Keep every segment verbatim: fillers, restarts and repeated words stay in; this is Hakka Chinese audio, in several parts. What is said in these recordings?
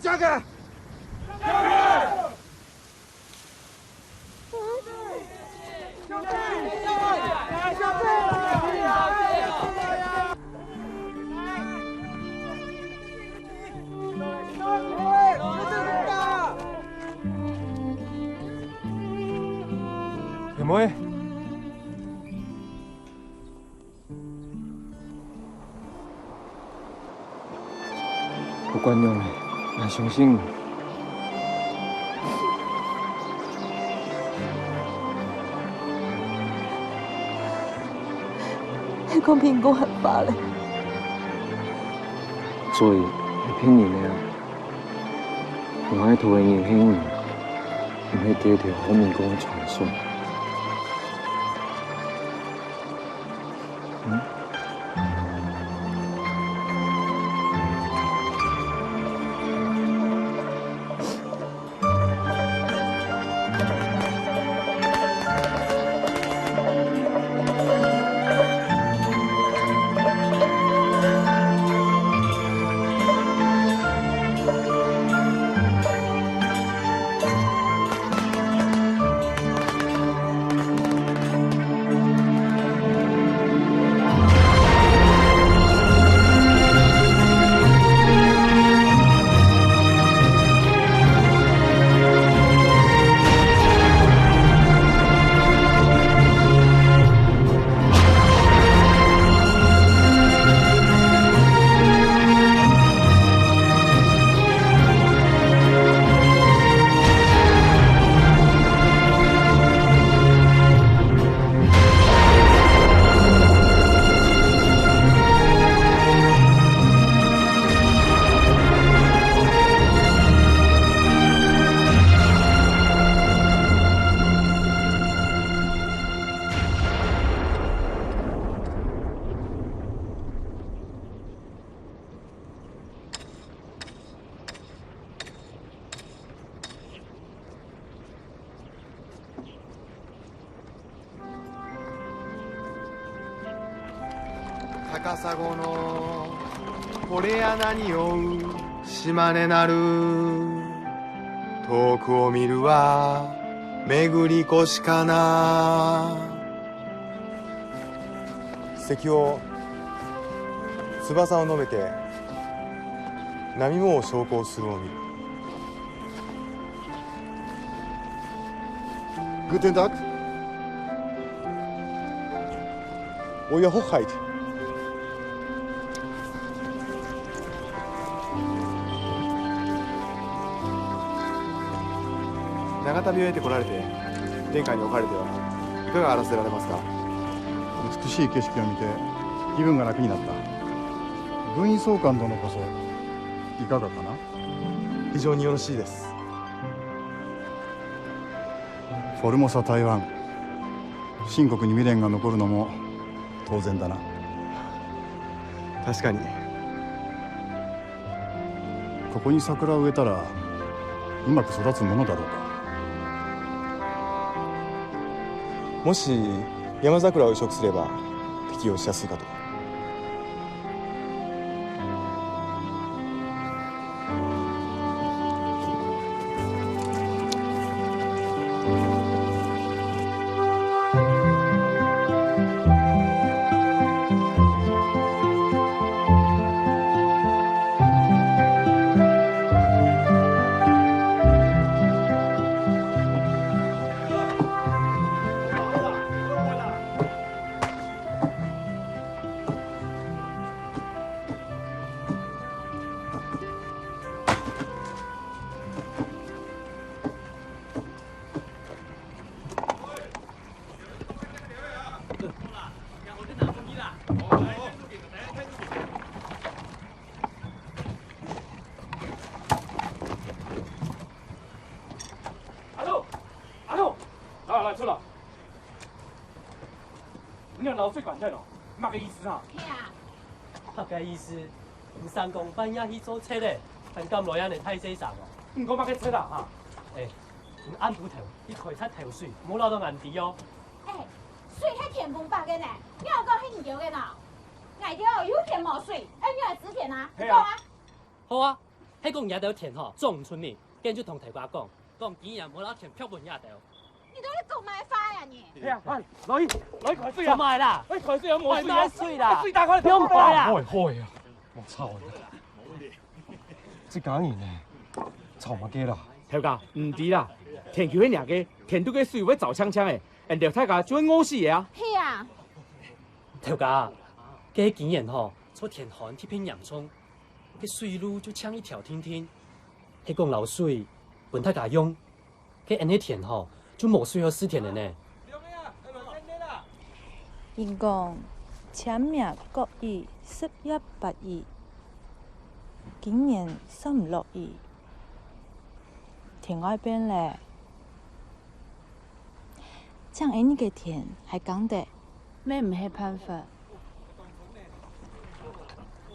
加开！ 妹妹。不管仰仔，𠊎相信你。係講明公還活咧。所以，你騙人个啊！ 𠊎愛討个人係你，毋係該條好命公个傳說。嗯？高砂のこれ穴に追う島根なる。遠くを見るは巡り越しかな。石を翼を伸びて波も昇降するを見る。 Guten Tag. Euer Hochheit. 長旅を終えてこられて、天下におかれては、いかがあらせられますか？美しい景色を見て、気分が楽になった。軍医総監殿こそ、いかがかな？非常によろしいです。 Formosa台湾、清国に未練が残るのも当然だな。確かに。ここに桜を植えたら、うまく育つものだろうか。もし山桜を移植すれば、適用しやすいかと。 阿六，阿六，來來，出來！你兩老細管在咯，麼个意思啊？係啊。麼个意思？你三公半夜去做賊咧，還敢來恁呢大細聲哦？你講麼个賊啊？哈？哎，你暗晡頭去開賊偷水，莫恅到𠊎知哦。哎，水係田豐伯个呢，你又講係你兜个呢？𠊎兜有田無水，愛仰仔種田啊？你講啊！好啊，係講若兜田吼，種毋出米，該就同頭家講，講今年莫恅田撥分若兜。你到底講麼个話呀你？哎呀，來，來，來開水啊！做麼个啦？來開水啊！無水啊！開麼个水啦？水打開來！不用開啦！好誒，好誒啊！我操！這家人呢，吵麼个啦？頭家，毋知啦，田坵係若个，田肚个水會燥青青誒，𠊎兜大家就會餓死个啊！係啊！頭家，該今年吼，著田旱特別嚴重，該水路就淨一條定定，係講摎水分大家用， 該恁呢田吼，就無水好試田了呢。人講，千年國雨，十月八雨，今年煞毋落雨，天愛變咧。 正恁呢个田還耕得，乜毋係辦法。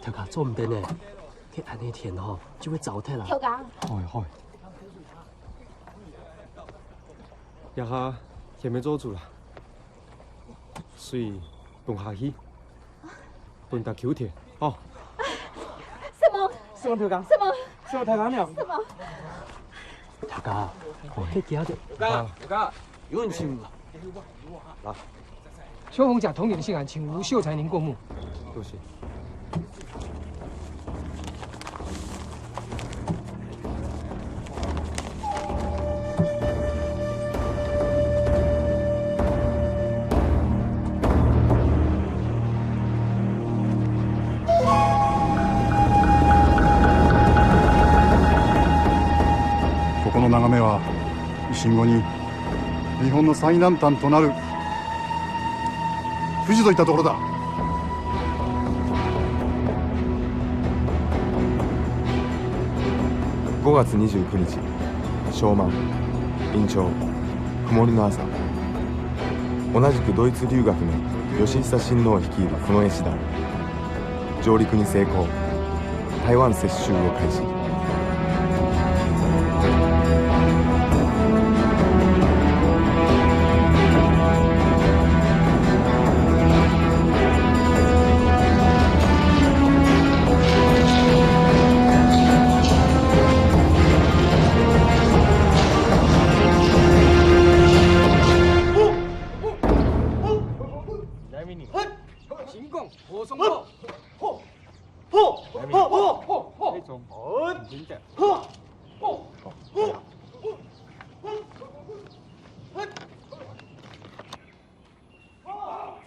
頭家做毋得呢，該恁呢田吼，就會燥忒啦。頭家，好，好。這下田乜做足啦，水分下去。 分大家田，哦。什麼？什麼頭家？什麼？什麼頭家娘？什麼？頭家，快點。頭家，頭家，有人尋你。來。秋紅甲童年性案，請吳秀才您過目。多謝。 ここの眺めは、維新後に日本の最南端となる富士といったところだ。ごがつにじゅうくにち、 湘南、仁川、曇りの朝。同じくドイツ留学の義久親王率いる近衛師団。上陸に成功。台湾接收を開始。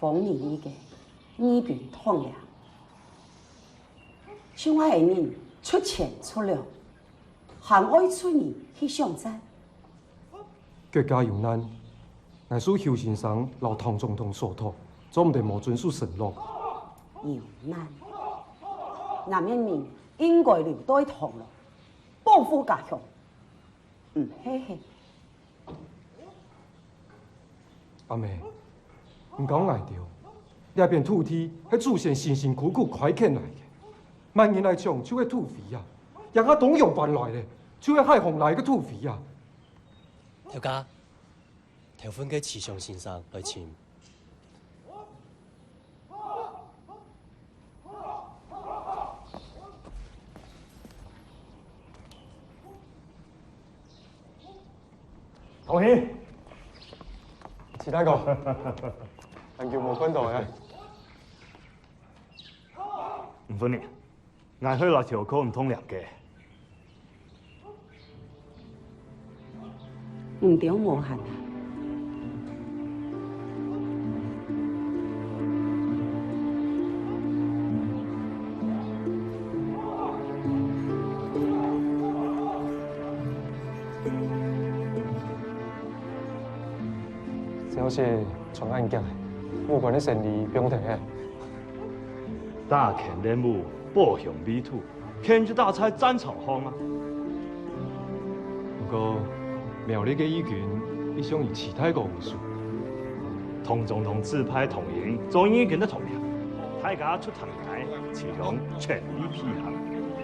黃泥一个，二兵當了，像係人出錢出糧，還愛出人去相戰。國家有難，𠊎受邱先生摎唐總統所託，做毋得無遵守承諾。有難，南越人應該留在唐了，保護家鄉，毋係係。 阿姆，你教𠊎兜，這片土地係祖先辛辛苦苦開墾來个，麼人來搶就係土匪啊！這下同樣搬來咧，就係海防來个土匪啊！頭家，頭份个徐祥先生來尋。 同喜，徐大哥，恁久無看到啊！毋分你，𠊎係來調科毋通了个。 你兜無閒啊？消息傳恁遽，武官个生理放忒忒。打墾練武，保鄉衛土， 墾就打在戰場項啊！毋過，苗栗个義軍一向以徐大哥為首。唐總統指派唐英做義軍个統領，大家就聽𠊎徐雄全力配合。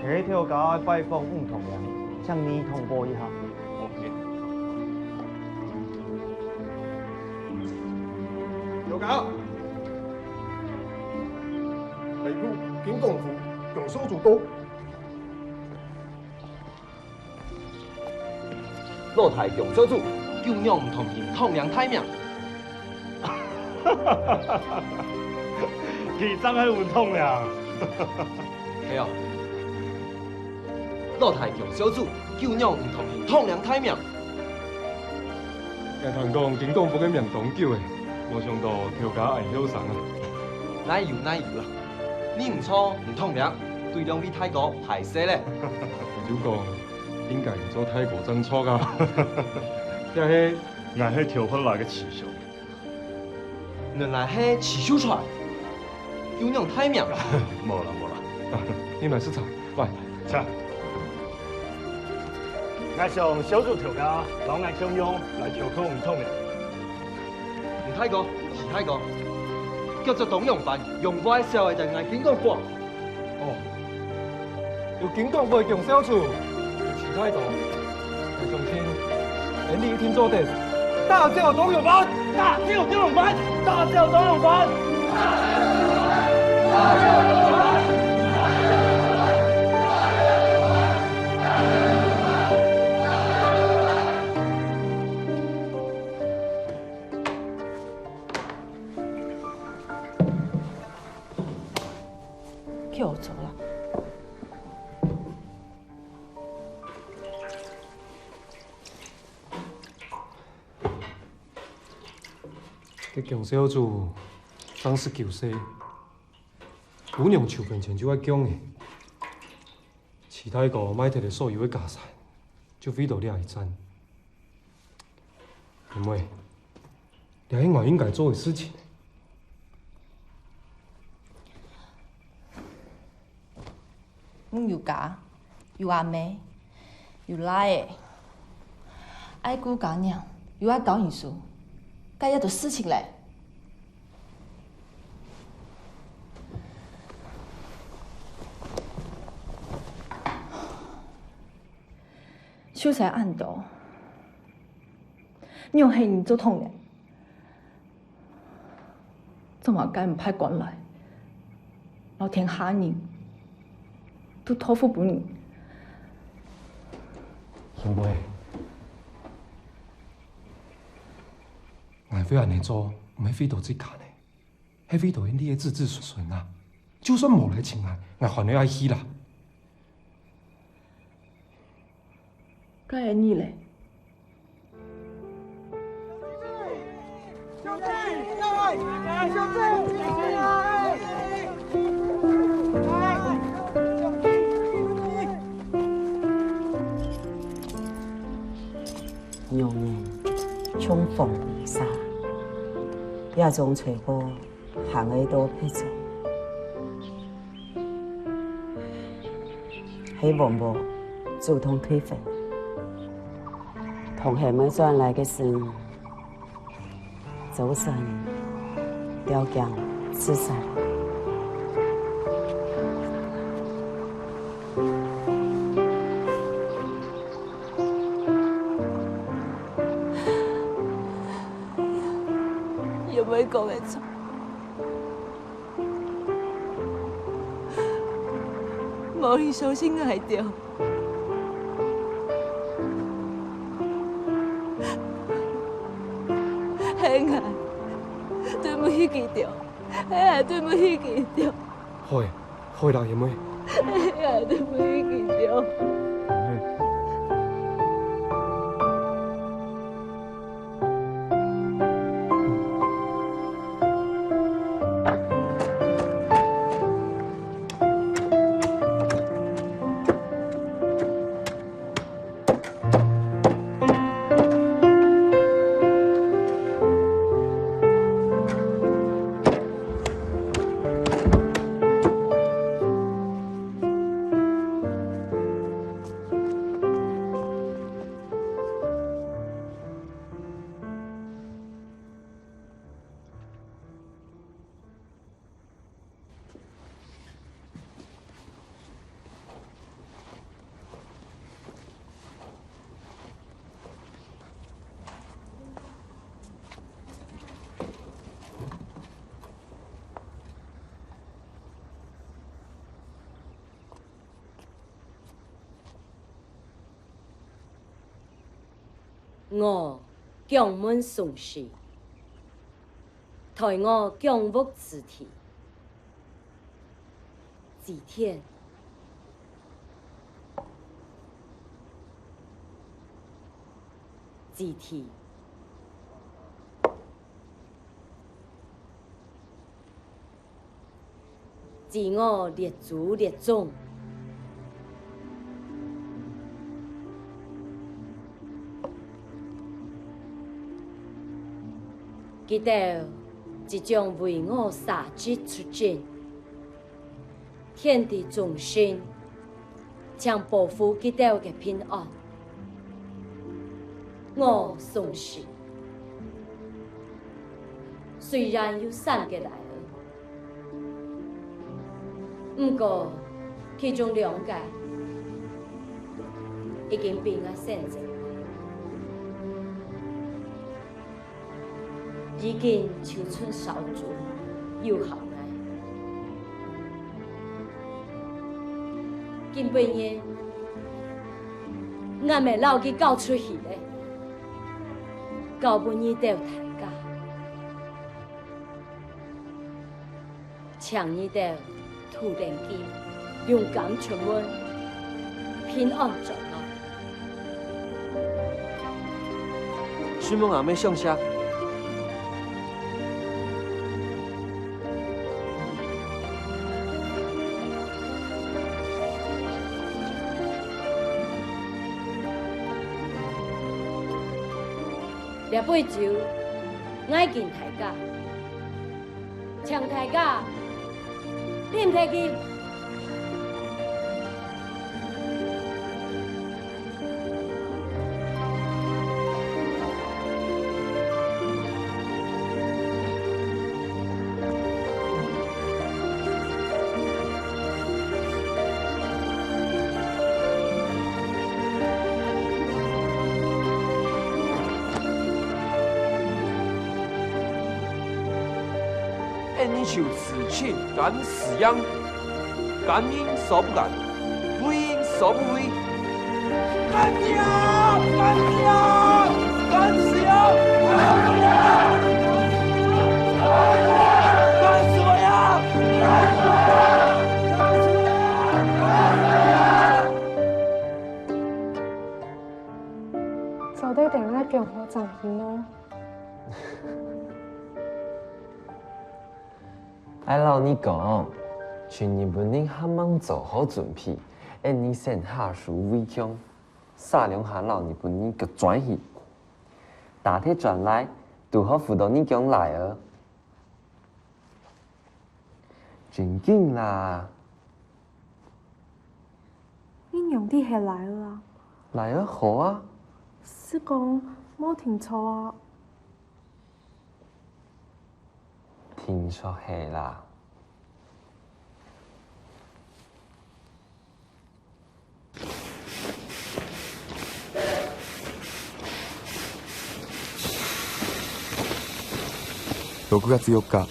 係頭家拜訪吳統領，請你通報一下。家。內府金公府，強少主到。老弟強少主，久仰毋通行，通靈大名。佢正係有通靈。係啊，老弟強少主，久仰毋通行，通靈大名。 𠊎聽講金公府个名當久欸，無想到頭家恁後生啊。哪有哪有啦，你毋著毋通靈，對兩位大哥敗勢咧。𠊎就講，應該做大哥正著啊。這係𠊎係頭份來个徐秀。原來係徐秀才，久仰大名。無啦無啦，啊，你來食茶。 來，請。𠊎想少主頭家摎𠊎共樣來投靠吳通靈。吳大哥，徐大哥，腳跡當揚帆，揚歪少仔在𠊎金公府。哦，有金公府个強少主，有徐大哥，𠊎相信，𠊎俚一定做得。大詔當揚帆！ 大詔張龍凡，大詔張龍凡。去學走了。 該強少主正十九歲，餔娘求婚前就愛降了。徐大哥賣忒了所有个家產，就為著這一戰。妹妹，這係𠊎應該做个事情。 你有家，有阿姆，有倈仔，愛顧家娘，又愛教人書，該也都事情咧。秀才恁多，仰係你做統領？ 做麼个毋派官來，摎天下人都託付分你？因為𠊎會恁呢做，毋係為著自家呢，係為著𠊎俚个子子孫孫啊！就算無來尋𠊎，𠊎還會愛去啦。 該係你咧？娘呢，像風一下，這種吹過 還會到別種。係王婆主動退婚，同學妹轉來个時，就算吊頸自殺。 有無講个錯？無人相信𠊎兜。係𠊎對毋起佢兜，係𠊎對毋起佢兜。係， 好啦，阿妹。我降門送死，代我降屋之地。祭天，祭地。 祭我列祖列宗。佢兜即將為我捨職出征，天地眾生 請保護佢兜个平安。我送死，雖然有三個倈仔，毋過其中兩個已經分𠊎生死，已經就賰少主有孝𠊎。 今晡日，𠊎乜摎佢交出去咧，交分你兜大家。請你兜渡等佢，勇敢出門，平安轉來。 承蒙阿姆相惜。這杯酒，𠊎敬大家。 請大家啉忒佢。 恁呢就此情甘時贏，甘贏所不甘，不贏所不為。甘贏！甘贏！甘時贏！甘時贏！甘時贏！甘時贏！ 做得等𠊎捲好正去喏。𠊎摎你講，像日本人還吂做好準備，恁呢先下手為強，煞兩下摎日本人㧾轉去。打忒轉來，堵好扶著你降倈仔。 正經啦。你仰知係倈仔啊？倈仔好啊。係講無聽錯啊？聽著係啦。 ろくがつよっか、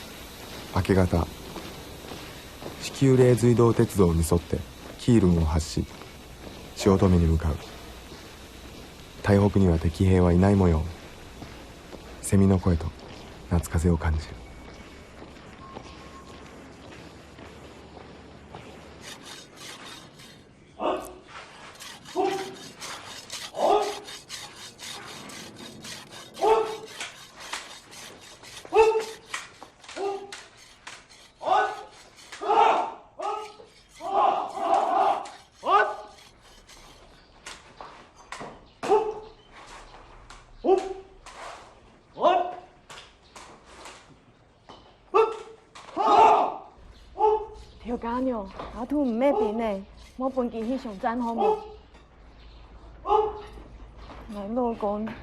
明け方、至急嶺隧道鐵道に沿って黄龍を発し、汐留に向かう。台北には敵兵はいない模様。セミの声と夏風を感じる。 頭家娘，阿土毋係兵仔，莫分佢去相戰好無？𠊎老公死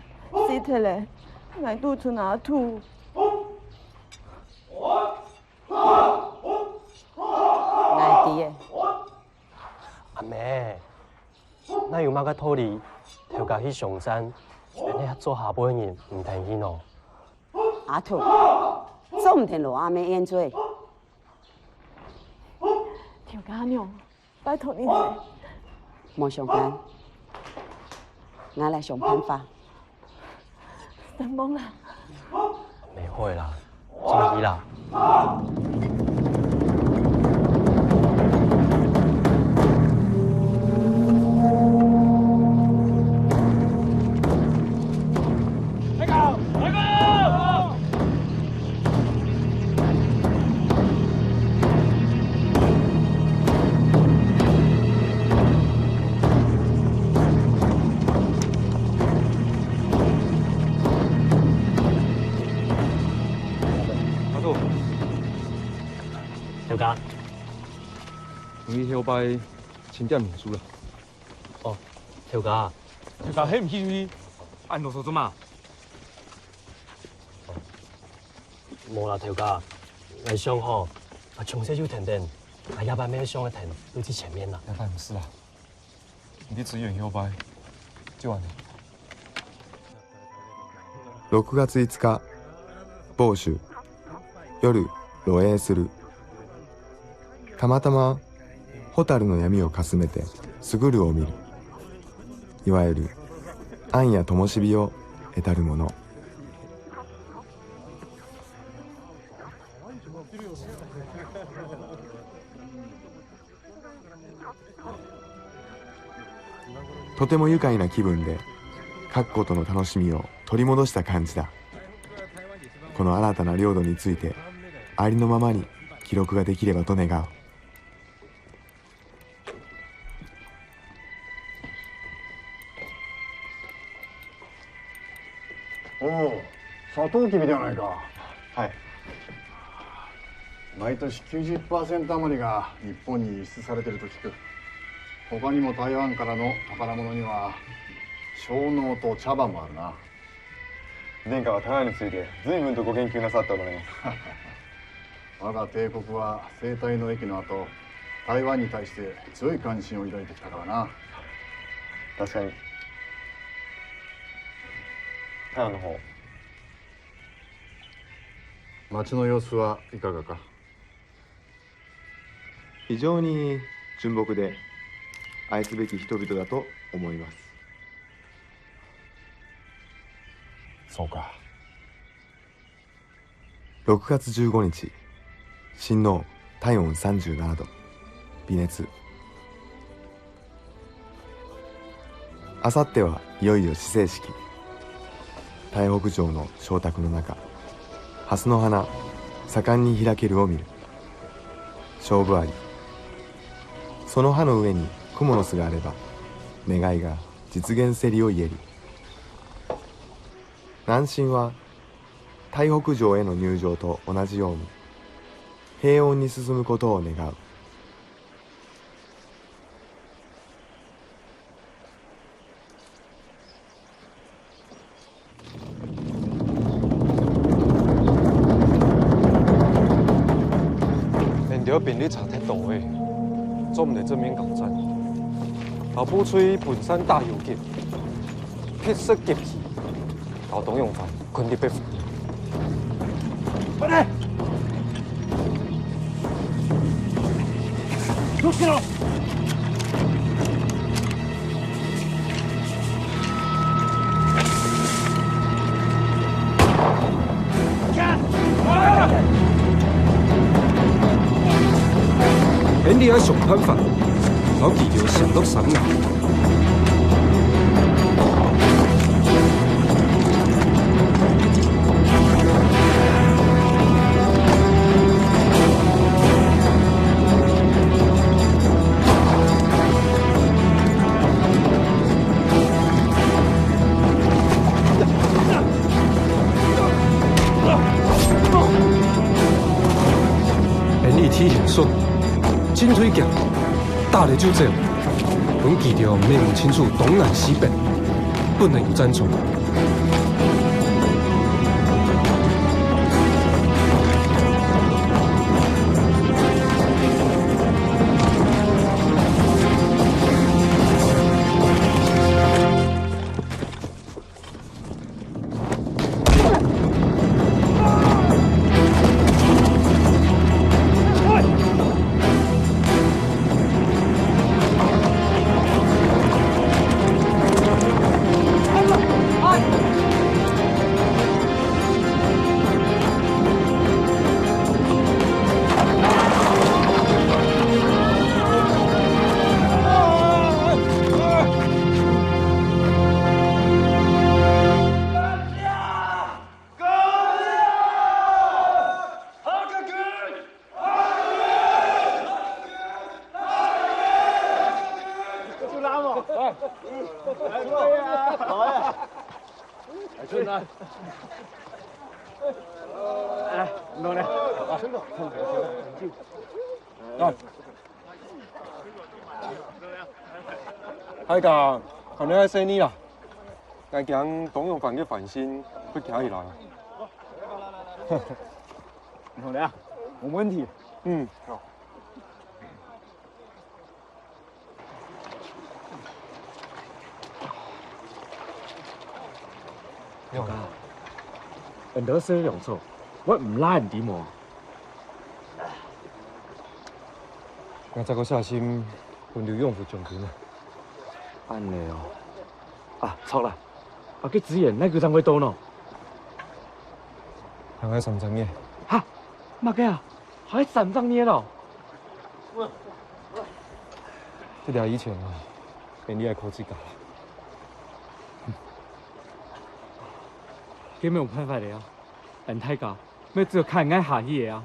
忒咧，𠊎獨伸阿土。𠊎知咧。阿姆， 哪有麼个道理，頭家去相戰，恁呢做下輩人毋跈去呢？阿土，做毋得摎阿姆冤罪。頭家娘，拜託你咧。無相干，𠊎來想辦法。承蒙啦。没会啦，尽力啦。阿祖，頭家，你後擺請點面子啦。哦，頭家。頭家，係毋係你？恁囉嗦做麼？ 無啦，頭家。𠊎想吼，𠊎從細就跈等，𠊎這擺乜想愛跈到最前面啦。這擺毋使啦，你个資源後擺，就恁呢。六月五日、某州、夜、漏洩する。たまたま、ホタルの闇をかすめて、スグルを見る。いわゆる、暗夜灯火を得たるもの。 とても愉快な気分で、書くことの楽しみを取り戻した感じだ。この新たな領土について、ありのままに記録ができればと願う。 おお、サトウキビではないか。はい。毎年きゅうじゅっパーセント余りが日本に輸出されていると聞く。他にも台湾からの宝物には、樟脑と茶葉もあるな。 殿下は台湾について随分とご研究なさっておられます。我が帝国は西台の役の後、台湾に対して強い関心を抱いてきたからな。確かに。台湾の方。街の様子はいかがか？ 非常に純朴で、愛すべき人々だと思います。そうか。六月十五日、親王体温三十七度、微熱。 明後日はいよいよ始成式。台北城の鐘鐸の中、蓮の花、盛んに開けるを見る。勝負あり。その葉の上にクモの巣があれば、願いが実現せりを言える。南進は、台北城への入城と同じように、平穏に進むことを願う。 𠊎兜兵力差忒多咧，做毋得正面交戰。老部隊分散打游擊，迫使急起，交通往返。 肯定被俘虜。快点！出去了！𠊎兜愛想辦法，摎佢兜閃落山崖。 𠊎兜地形順，進退強，打了就走。 分佢兜摸毋清楚東南西北，不能有戰錯。 哎，哎，弄的。啊。大家，看你个生意啦，𠊎驚當陽飯个飯心會徛起來。弄的啊，無問題。嗯，好。 表哥，恁多事用錯，𠊎毋拉你知無？𠊎再過小心，分劉永福獎金啊！恁呢哦。啊，著啦，啊，該資源哪久正會到呢？還愛三隻月。哈？麼个啊？ 還三隻月咯。這條以前啊，便利愛靠自家啦。該無辦法了啊，恁大家，乜只有看𠊎下去了啊。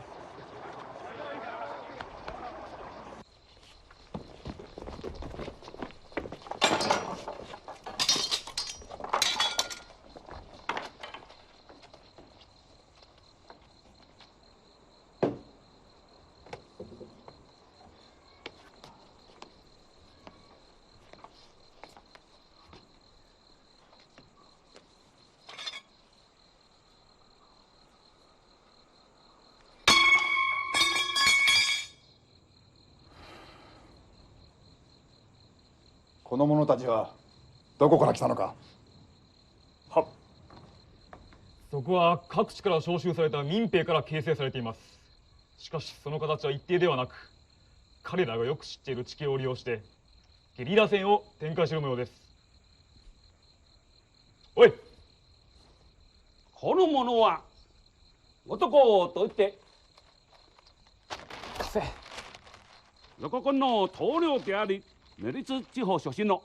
この者たちはどこから来たのか？はっ。そこは各地から招集された民兵から形成されています。しかし、その形は一定ではなく、彼らがよく知っている地形を利用して、 ゲリラ戦を展開している模様です。おい！この者は、男と言って、貸せ。横近の棟梁であり、メリツ地方出身の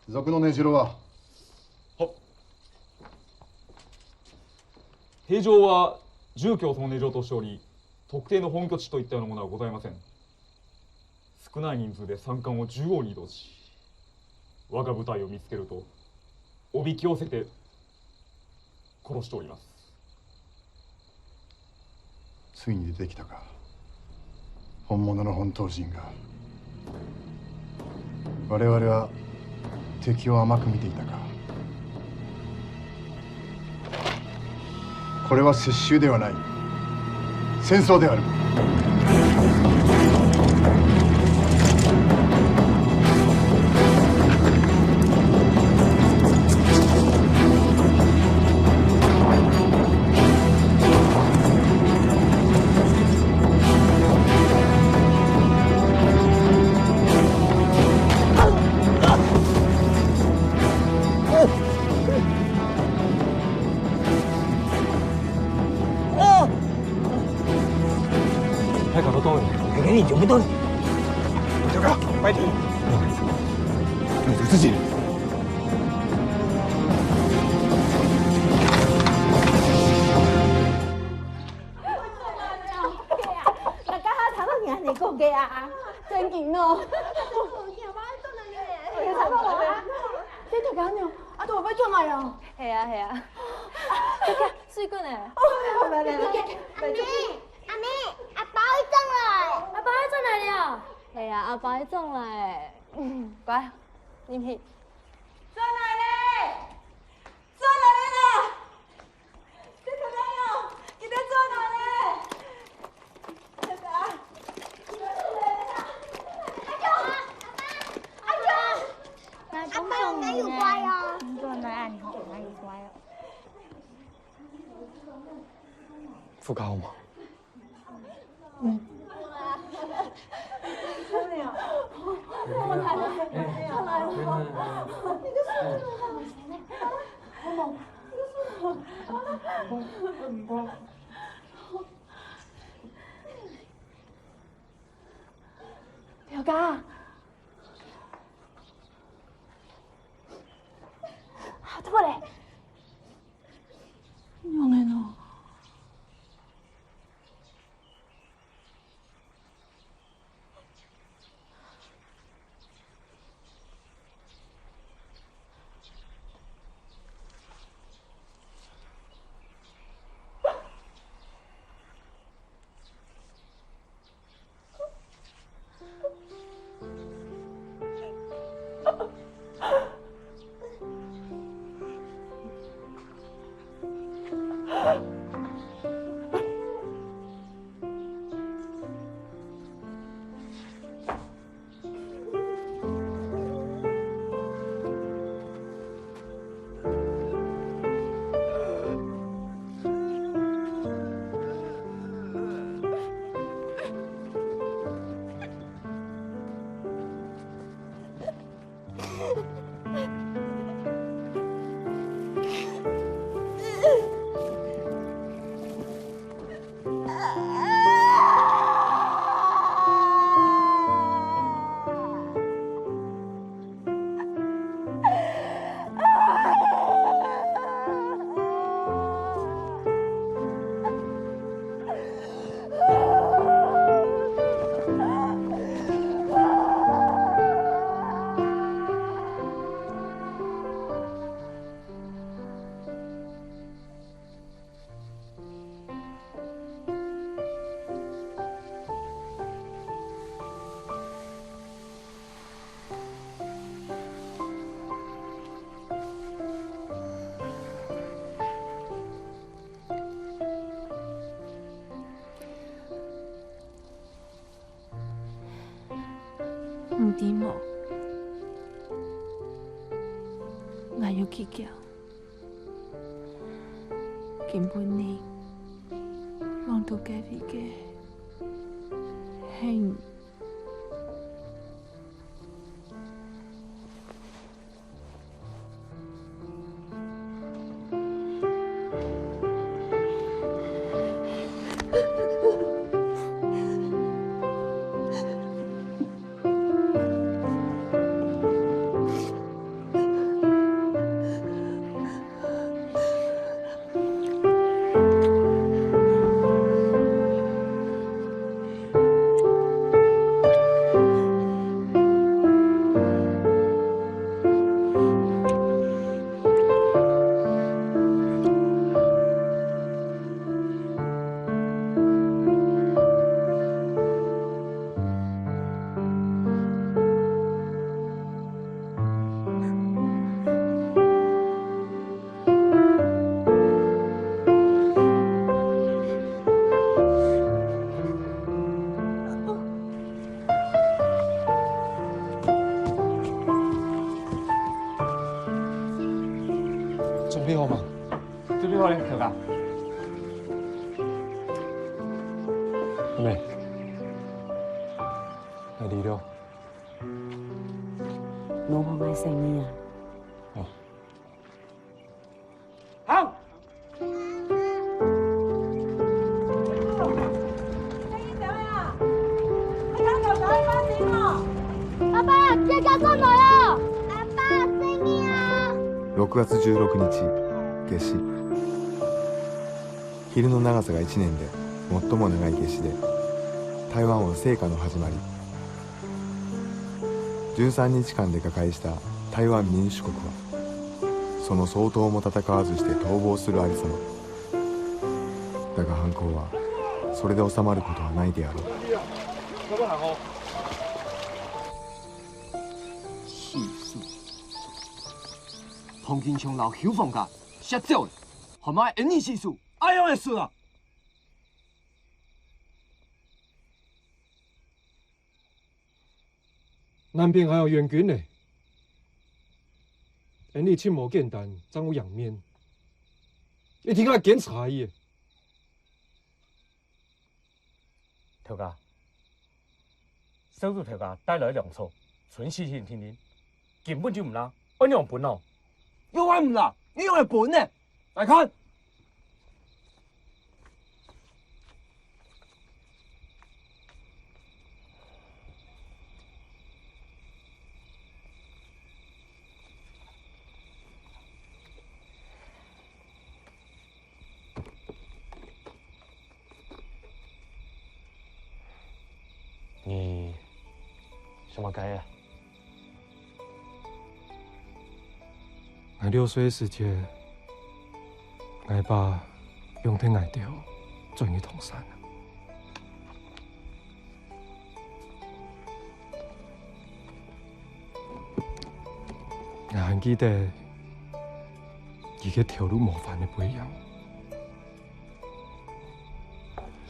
賊の根城は？はっ。平城は住居をその根城としており、特定の本拠地といったようなものはございません。少ない人数で山間を縦横に移動し、我が部隊を見つけると、おびき寄せて殺しております。 ついに出てきたか。本物の本島人が。我々は敵を甘く見ていたか。これは接収ではない。 戦争である。 大家都到了。你赶紧全部到了。大哥，快点！你自己。 大家頭先你講个啊，正經哦。這大家娘，啊，都會轉來哦。係啊，係啊。這個水滾呢？阿妹，阿妹，阿爸會轉來。阿爸會轉來了。係啊，阿爸會轉來。嗯，乖，入去。轉來咧！ 轉來了啦！你看看哦，佢兜轉來了！大家，轉來了啦！哎喲，哎喲，阿爸哪有乖哦？你做哪樣？你好，哪有乖哦？副教好嗎？ 表哥，好，怎麼了？仰般呢？你知無？𠊎有幾驚，今晡日望到該位个係你。 準備好嗎？準備好了，頭家。阿妹，來，你了。弄好𠊎生意啊！哦。 好。爸爸，這個過來啊！爸爸，生意啊！ろくがつじゅうろくにち、夏至。昼の長さがいちねんで最も長い夏至で、台湾は盛夏の始まり。 十三日間で瓦解した台湾民主国は、その総統も戦わずして逃亡するありさま。だが反抗はそれで収まることはないであろう。唐金松摎邱鳳家殺走了，還愛恁樣死數，恁樣个事啊！ 南平還有援軍呢。恁樣盡無簡單，正有贏面。一定愛堅持下去。頭家，少主頭家帶來糧草，存四千定定，根本就毋罅，愛仰般哦？仰會毋罅？仰會分呢？ 來看！你想麼个啊？ 𠊎六歲个時節，𠊎爸放忒𠊎兜轉去唐山。𠊎還記得佢个頭路無翻个背影。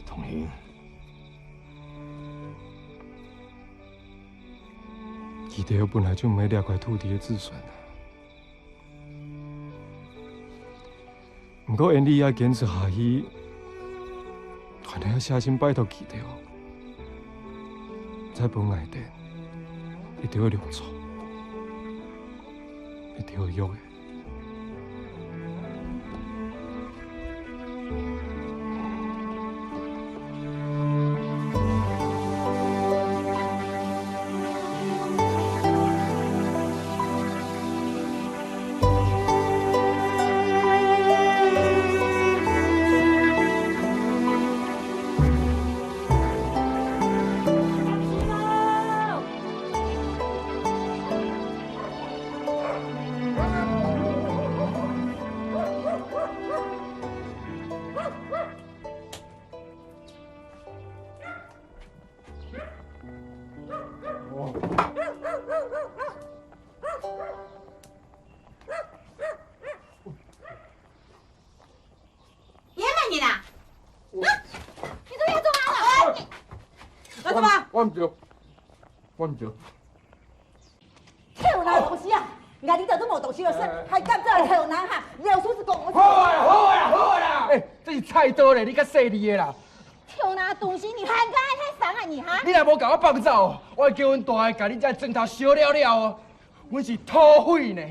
同興，佢兜本來就毋係這塊土地个子孫啊。 毋過，恩俚也堅持下去，還係愛寫信拜託佢兜，再分𠊎兜一兜个糧倉，一兜个約仔。你係麼人啊？啊？你做麼个做啊？你，你做麼个？我毋做，我毋做。臭老東西啊！𠊎這兜都無東西好食，還敢做來臭男哈？老鼠屎講我。好啊，好啊，好啊！欸，這是菜刀咧，你較細膩个啦。臭男東西，你還敢愛太傷啊你哈？你若無共我放走哦，我會叫阮大个共恁遮庄頭燒了了哦。阮是土匪呢。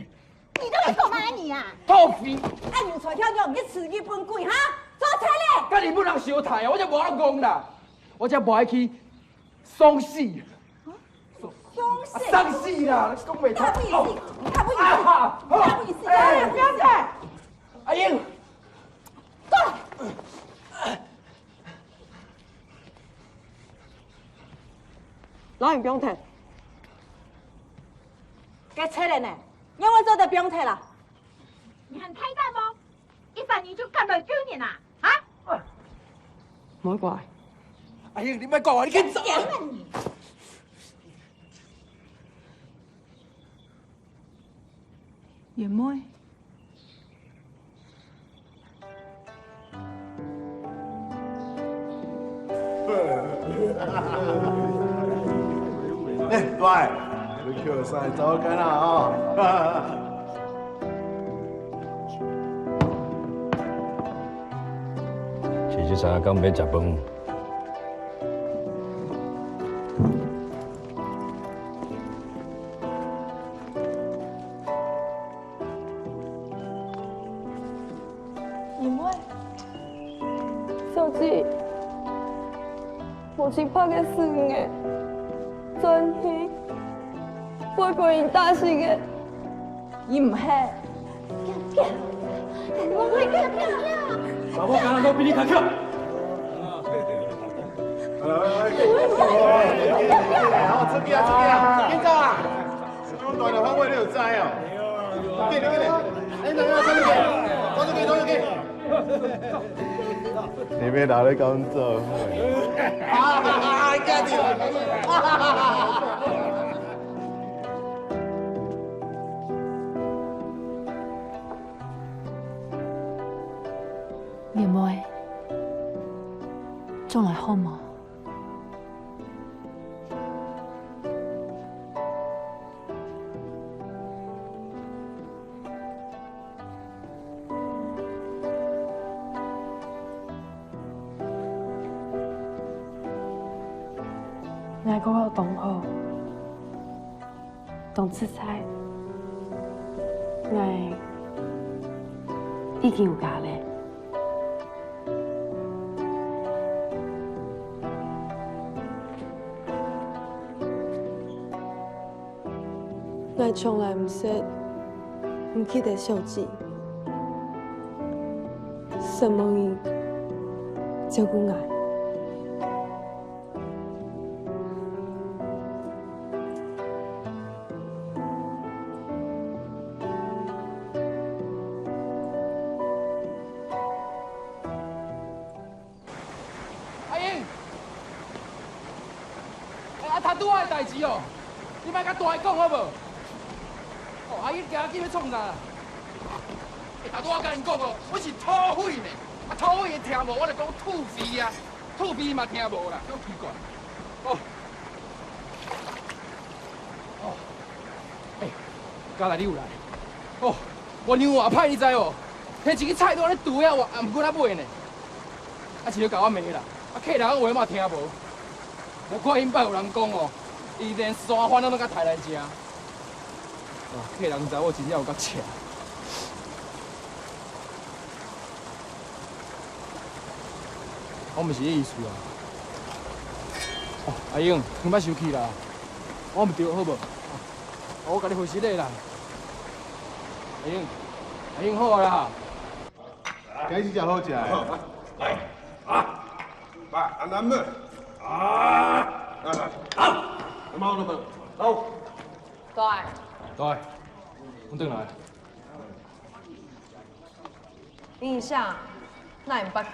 你到底做麼个你啊？土匪！哎，你出來跳跳，你食日本鬼哈？做菜咧！佮日本人相刣啊，我才無愛戇啦，我才無愛去送死。送死？啊，送死啦！你講袂通。你較不如死，你較不如死，啊，你較不如死！哎，不要動！阿英，過來！老兄，不用動。 該賊仔呢？仰會做得放忒啦？你還大膽無？一儕人就敢來救人啊？哈？莫怪。阿英，你莫怪我，你緊走！月妹。 欸，乖，你去上來找我幹啦哦。姐姐，啥刚没食饭？ 因為小姐，無清白个死人个，轉去會分人打死个。你毋係。爸母敢若攏比你較強。好，出去啊，出去啊，緊走啊！ 這種大的範圍你有知哦？緊，緊，緊！哎，等一下，走出去，走出去，走出去！你們哪裡敢走？啊，哈哈哈，嚇死我！哈哈哈哈！月妹，轉來好無？ 𠊎過好當好，當自在。𠊎已經有家咧。 𠊎從來毋識毋記得小姐，承蒙你照顧𠊎。 阿英，哎，啊，頭拄仔个代誌哦，你莫佮大家講好無？哦，阿英，今仔日欲創啥？欸，頭拄仔我共恁講哦，我是土匪呢。啊，土匪聽無，我就講土匪啊，土匪嘛聽無啦，足奇怪。哦，哦，欸，佳麗你有來？哦，我娘啊歹，你知無？彼一支菜刀咧拄啊我，啊，毋過若尾呢。啊，一直共我罵啦，啊，客人話嘛聽無。無怪彼擺有人講哦，伊連山番仔攏共刣來食。 啊，客人知我真正有夠赤。我毋是這意思啊。哦，阿英，你莫生氣啦，我毋著好無？哦，我共你會失禮啦。阿英，阿英好啊啦。今日真正好食的。來，啊，來，安南妹。啊，來，來，好，那麼好了，好。 大，大，你轉來。你啥，哪會毋捌去？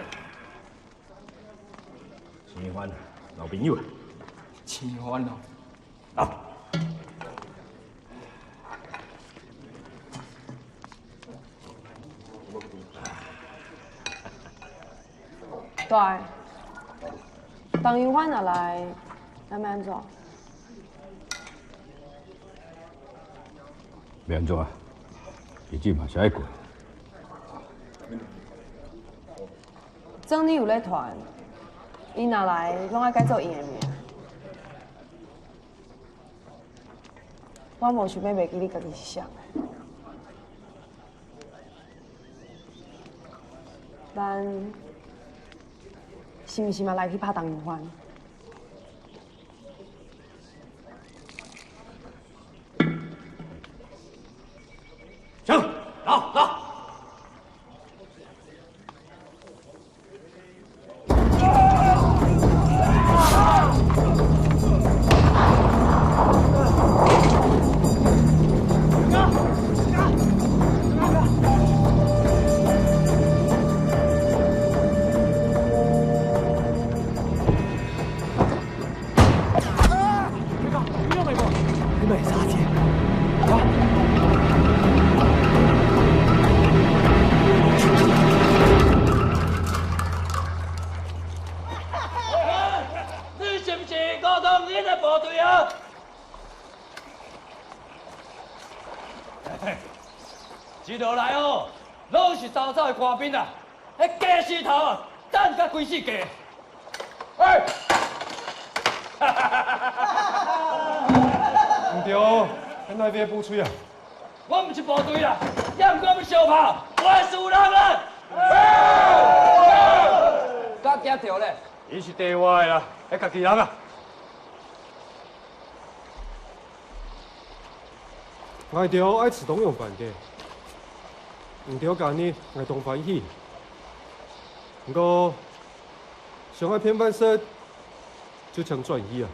陳一歡，老朋友啊。陳一歡哦。好。 對，陳一歡若來，咱愛安怎？袂安怎啊，日子嘛是愛過。正你有咧傳，伊若來，攏愛改做伊的名。 我無想欲袂記你家己是啥人。咱是毋是嘛來去拍陳一歡？行，走，走。 你是毋是高通你的部隊啊？一路來哦，攏是走走的官兵啊，彼雞屎頭啊，等甲規世界。 嘿！毋著，咱哪位部隊啊？我毋是部隊啦，也毋過是小炮，我是有人啊！敢驚著咧？伊是地外的啦，彼家己人啊。 𠊎兜愛自動用飯个，毋著今日𠊎當歡喜。毋過，想愛騙飯食，就請轉去啊。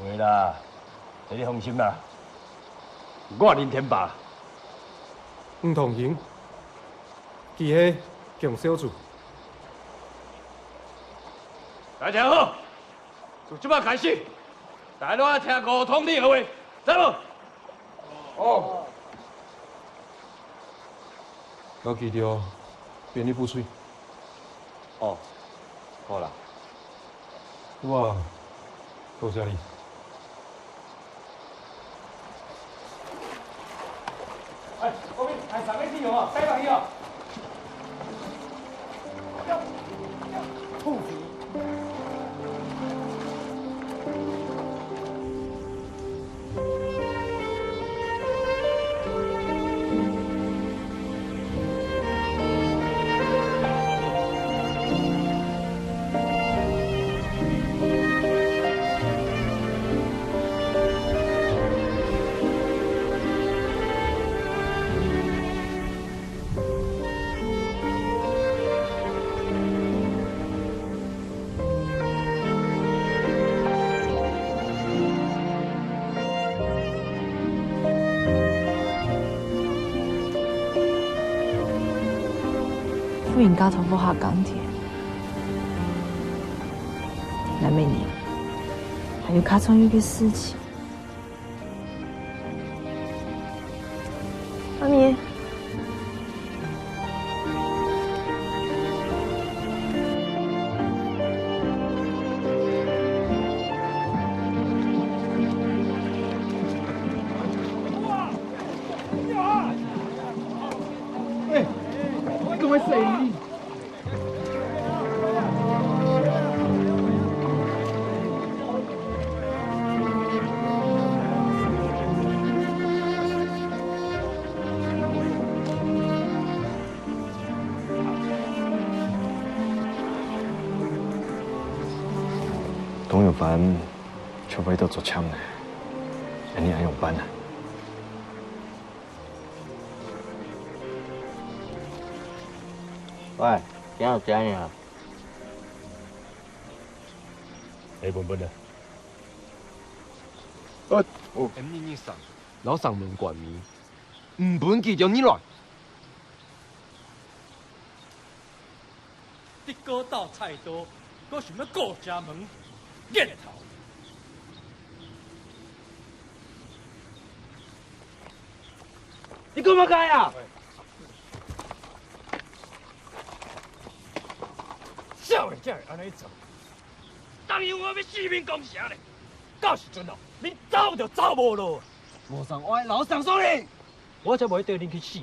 袂啦，這你放心啦，我林天霸。毋通行。 佢係強少主。大家好，從這擺開始，大家攏愛聽吳通理的話，知無？哦。摎佢兜編入部隊。哦，好啦。 哇，多謝你。哎，後面還有三個弟兄啊，帶上去啊。婦人家頭殼下耕田，妹呢，還有較重要个事情。媽咪。 董永凡就為著竹簽呢，恁呢愛仰般啊？喂，今有食呢？哎，文文呢？呃，哦。M二二三，摎城門關咪，毋分佢兜入來。 你个兜菜刀，閣想欲顧家門，孽頭！你講麼个啊？少年家會恁呢做，當然我欲性命講啥咧？到時陣哦，你走就走無路，無想愛老想說你，我才袂對你去死。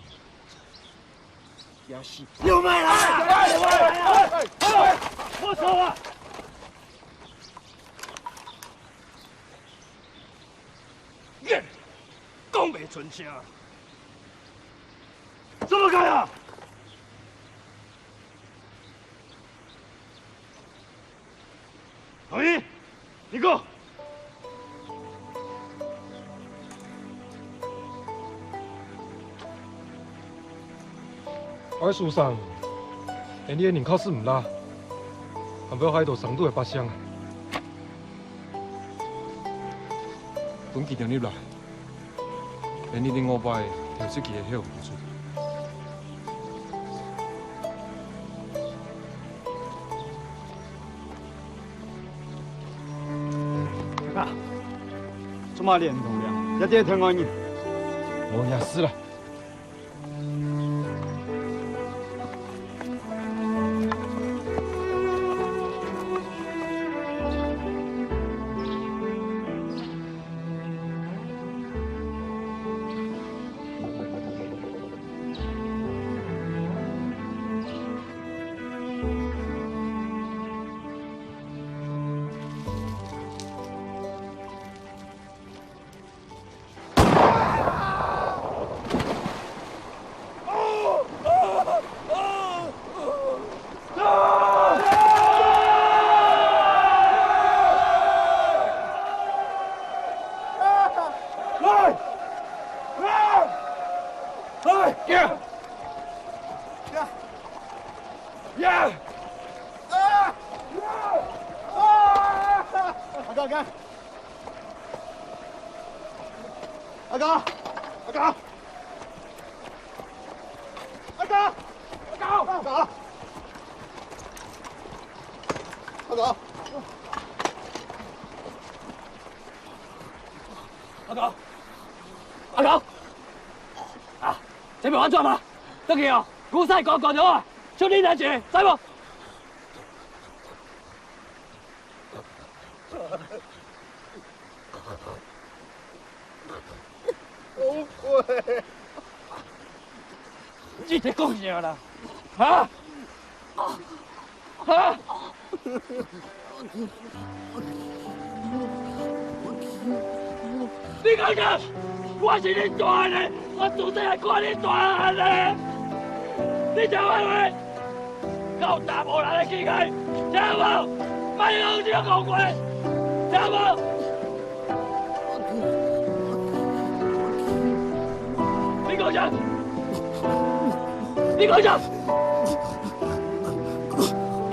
要死！有賣啦！莫吵啊！講袂出聲，做麼个啊？ 同意，你講。𠊎受傷，𠊎个人確實毋罅，還會害到成都个百姓。分佢兜入來。 恁呢另外擺，又識佢个後門出。啊，做麼个你毋同樣？一定係天外人。無意思啦。 阿哥，阿哥！阿哥！阿哥！阿哥！阿哥！阿哥！阿哥！阿哥！啊，這邊安全嗎？得去哦，古賽高高的哦，兄弟團結，在不？ 後悔。你在講啥啦？哈？哈？你講啥？我是恁大漢咧，我自細還看你大漢咧。你聽我話， 搞大無人个機會，聽無？莫用這个講話，聽無？你講啥？你講啥？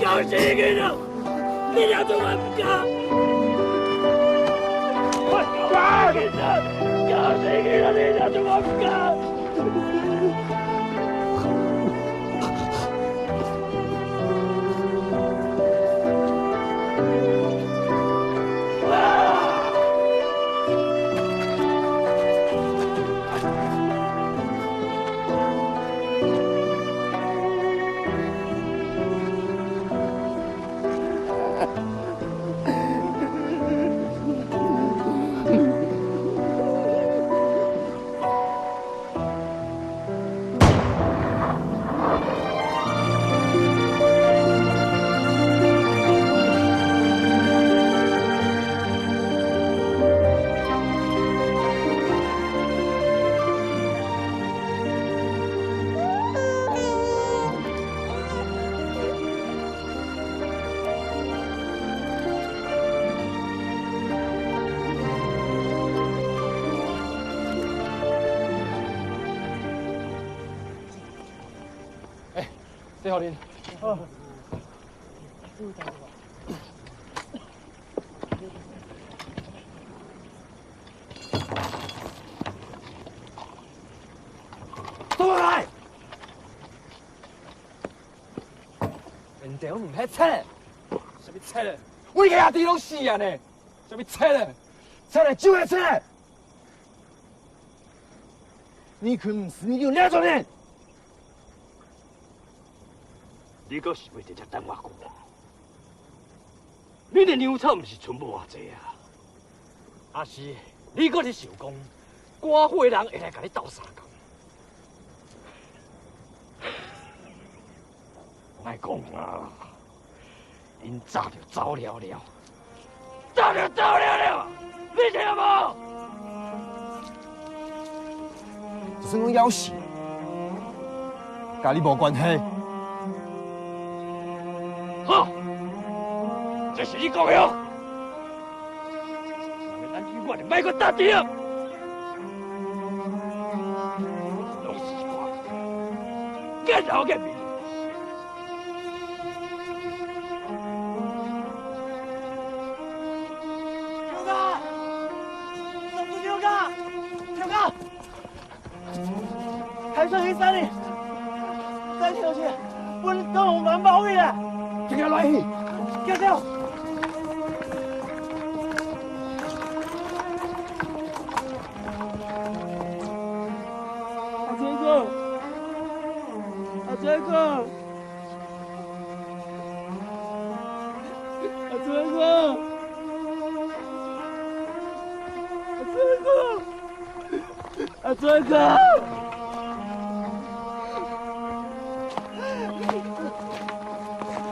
搞死佢啊！你倆做麼个毋敢？搞死佢啊！搞死佢啊！你倆做麼个毋敢？好哩。好。走開！人兜毋係賊，啥物賊咧？我个兄弟攏死啊呢！啥物賊咧？賊咧就係賊！你看毋係你有哪種人？你閣想欲直接等我講啊？ 你个糧草毋是賰無偌濟啊？抑是你閣咧想講，寡婦人會來共你鬥相共？莫講啊，𪜶早就走了了，早就走了了，你聽無？ 就算講枵死，佮你無關係。好，這是你講个哦。若係恁樣，我就莫閣搭你啊！攏是一寡見頭見面。 頭家！總督頭家！頭家！大水去山裡，再跳去，分東龍灣包圍咧！緊緊落去！緊走！阿水哥！阿水哥！ 阿水哥！阿水哥！阿水哥！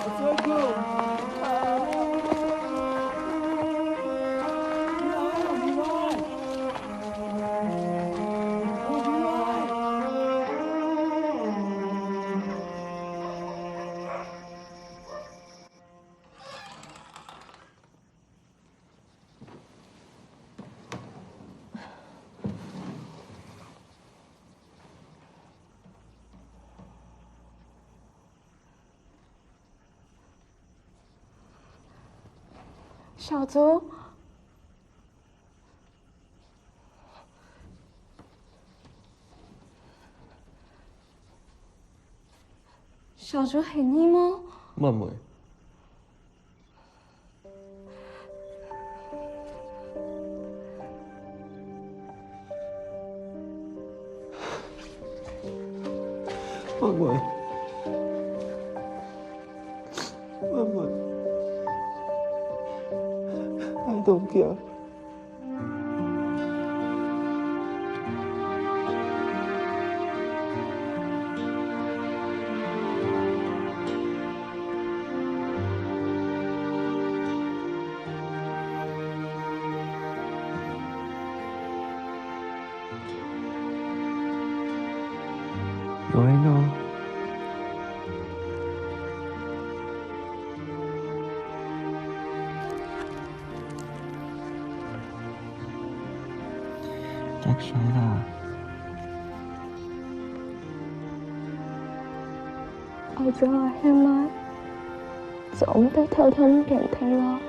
阿水哥！ 小周，小周係你無？妹妹。 妹妹，妹妹，你毋驚？ 喂喏。結束啦。愛做阿兄个，做毋得偷偷毋見體啦。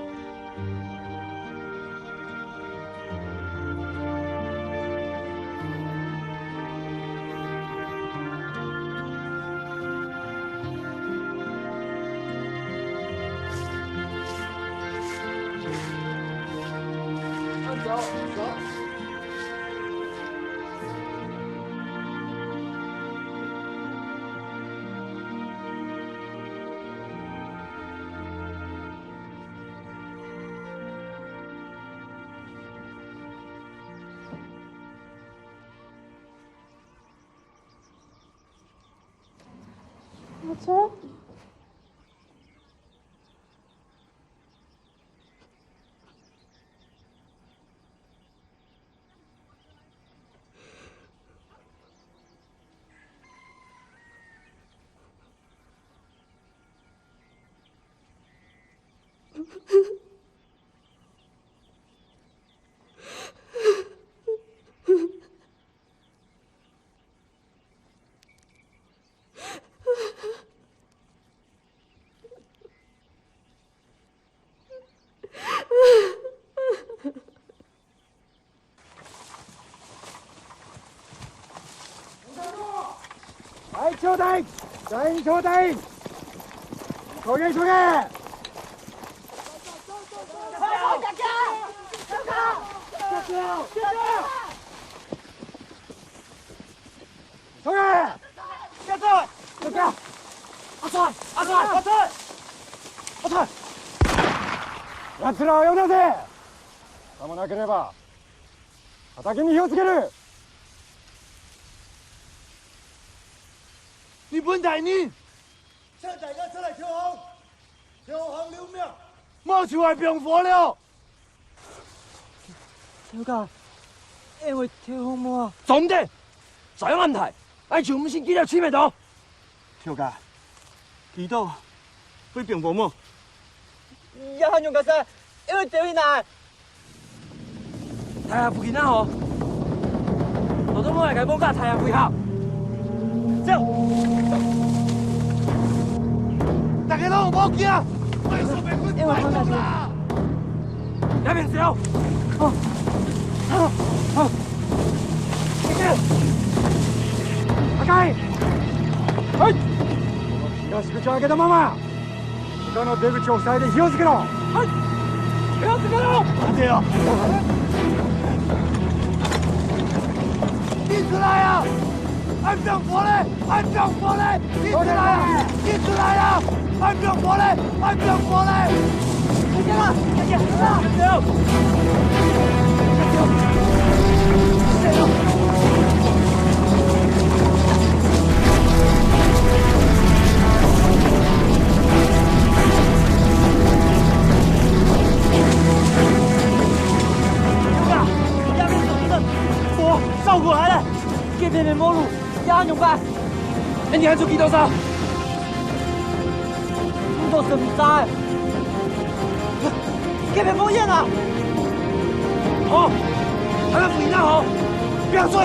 阿周。停！停！坐定！坐定！坐定！坐定！坐定！阿川！阿川！阿川！阿川！ 奴らを呼んだぜ！構わなければ、叩きに火をつける！日本大人！請大家出來投降！投降了無？無就愛放火了！頭家，𠊎會投降無啊？做毋得！ 再有安排，𠊎就毋信佢兜尋得到。頭家，佢兜會放火無？這下仰結煞，𠊎兜愛走去哪？大家附近啊吼，都到𠊎个屋下大家會合。走！大家攏毋好驚！𠊎會放火啦！ 這片走！阿開！はい！東口町開けたまま、北の出口を塞いで火をつけろ！はい！火をつけろ！待てよ！いつだよ！ 還放火咧！還放火咧！你出來啊！你出來啊！還放火咧！還放火咧！快點啊！快點啊！火燒過來了！ 這片个無路，這仰辦？𠊎兜還做幾多少？毋多神殺欸！這片烽煙啊！好，還有烽煙啊好！不要追！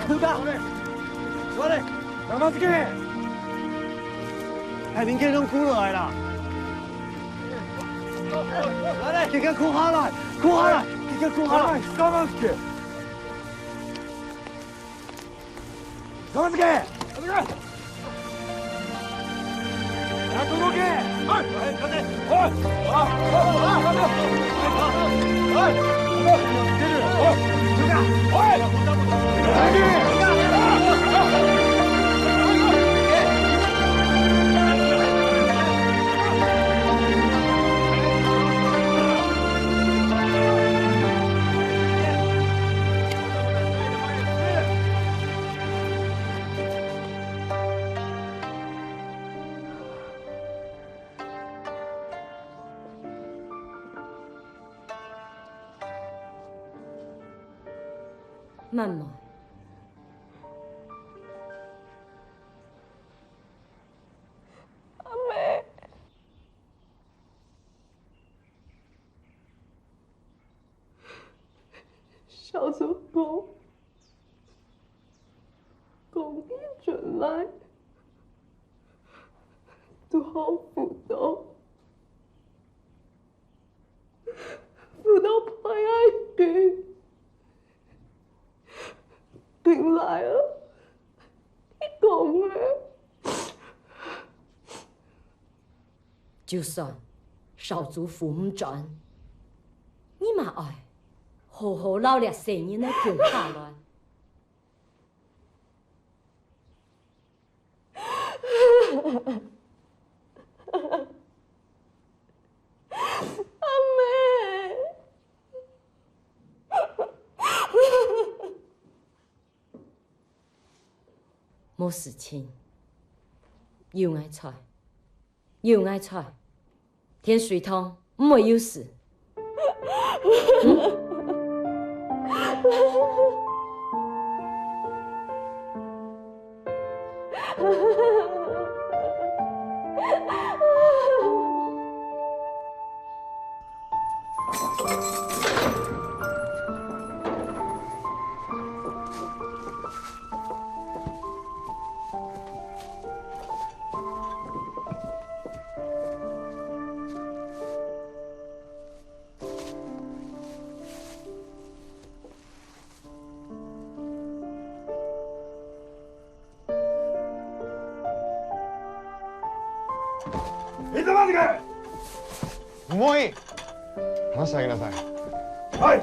頭家，我來。大名客攏跍落來啦！ 緊緊跍下來，跍下來，緊緊跍下來！慢慢。阿姆，小時候，講起轉來，都好苦惱。 苦到排愛去。緊來啊，你講啊。就算小豬扶毋轉，你嘛愛好好摎這細人仔共下來。 阿姆。無事情，有𠊎在，有𠊎在，天水堂毋會有事。いつまでかい。もういい。話してあげなさい。はい。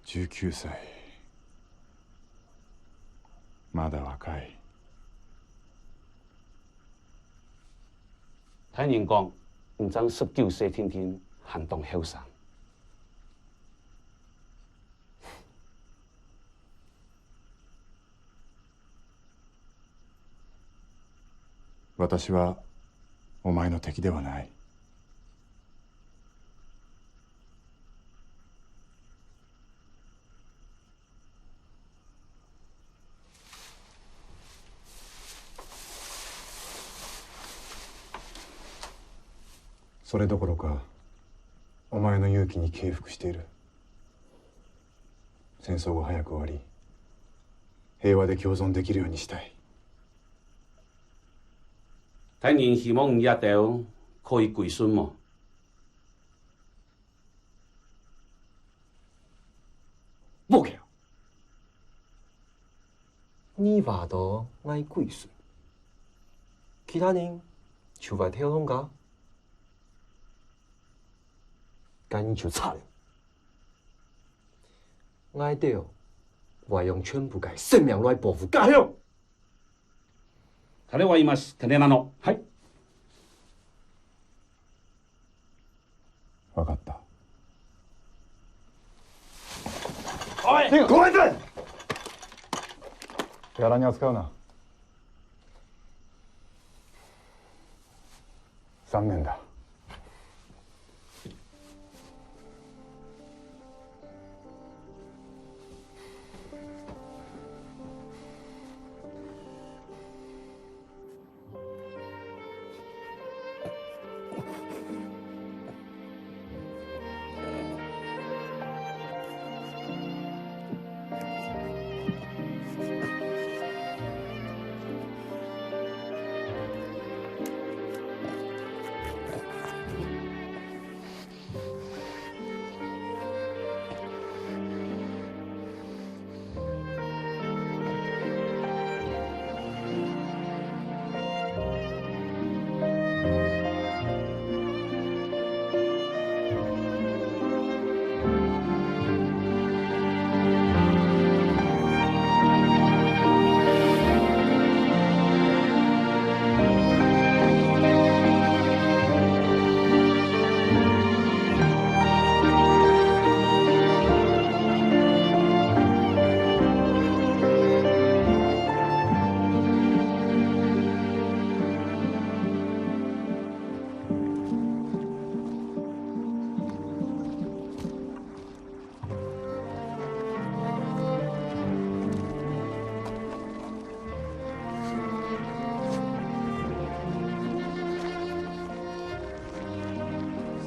十九歳。まだ若い。大人講，你正十九歲定定，還當後生。 私はお前の敵ではない。 それどころか、お前の勇気に敬服している。戦争を早く終わり、平和で共存できるようにしたい。大人希望你這兜可以歸順無？無个。 你話到𠊎歸順，其他人就會投降个，該你就差了。𠊎兜會用全部个性命來保護家鄉。 彼で終わります。簡単なの。はい。 分かった。おい、手を！ごめんなさい。手荒に扱うな。残念だ。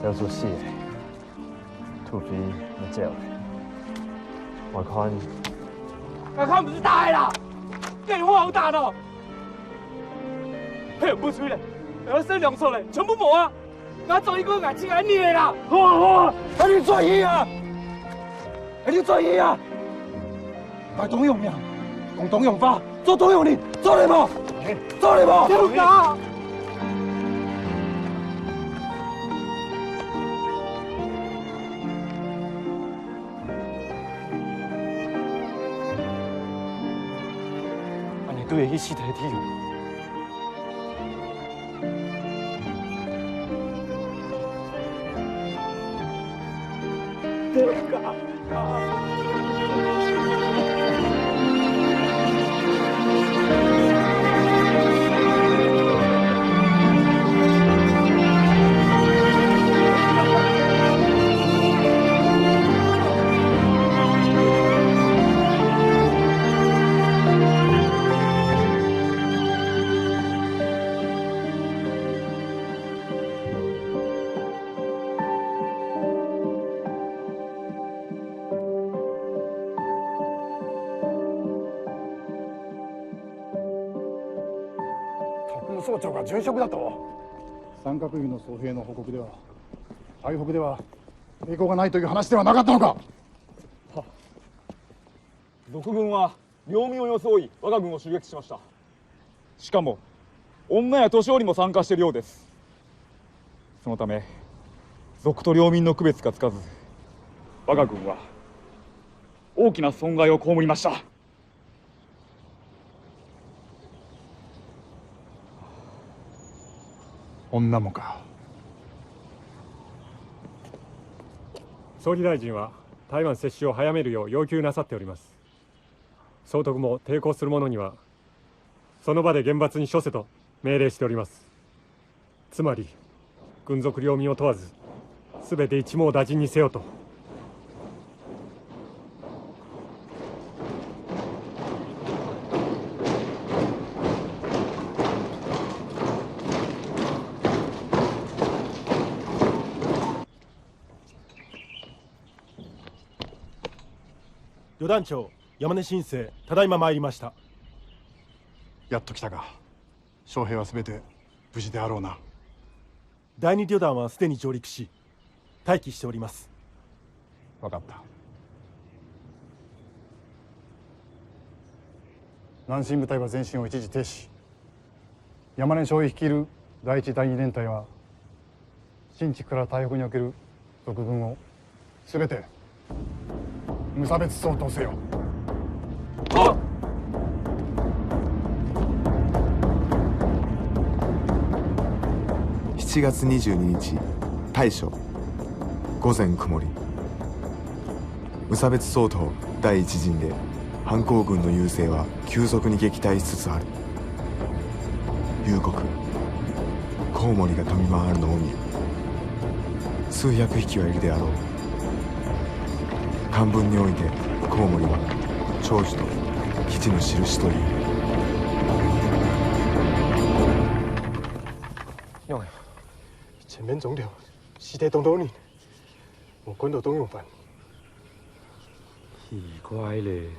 小豬死了，土匪也走了。𠊎看，𠊎看毋係打个啦，該有麼好打个？係毋出咧，𠊎个食糧出咧，全部無啊！ 𠊎做一個𠊎親愛个人个啦。好啊，好啊，恁樣做戲啊！恁樣做戲啊！賣東洋命，講東洋話，做東洋人，做得無？做得無？不敢。恁樣對得起死忒个弟兄。曹操が殉職だと？三角軍の曹兵の報告では、台北では抵抗がないという話ではなかったのか？賊軍は領民を装い、我が軍を襲撃しました。しかも、女や年寄りも参加しているようです。そのため、賊と領民の区別がつかず、我が軍は大きな損害を被りました。女もか。総理大臣は台湾接種を早めるよう要求なさっております。曹督も抵抗する者にはその場で厳罰に処せと命令しております。つまり軍属領民を問わず、すべて一網打尽にせよと。旅団長、山根新生、ただいま参りました。やっと来たか。将兵はすべて無事であろうな。第二旅団はすでに上陸し、待機しております。わかった。南進部隊は前進を一時停止。山根少尉率いる第一第二連隊は、新地から台北における賊軍をすべて無差別掃討せよ。しちがつにじゅうににち、大正、午前曇り。無差別掃討第一陣で、反抗軍の優勢は急速に撃退しつつある。夕刻、コウモリが飛び回るのを見る。数百匹はいるであろう。漢文において、コウモリは長寿と吉の印という。用的，前面中了，屍體當多呢，無看到當用飯。奇怪咧。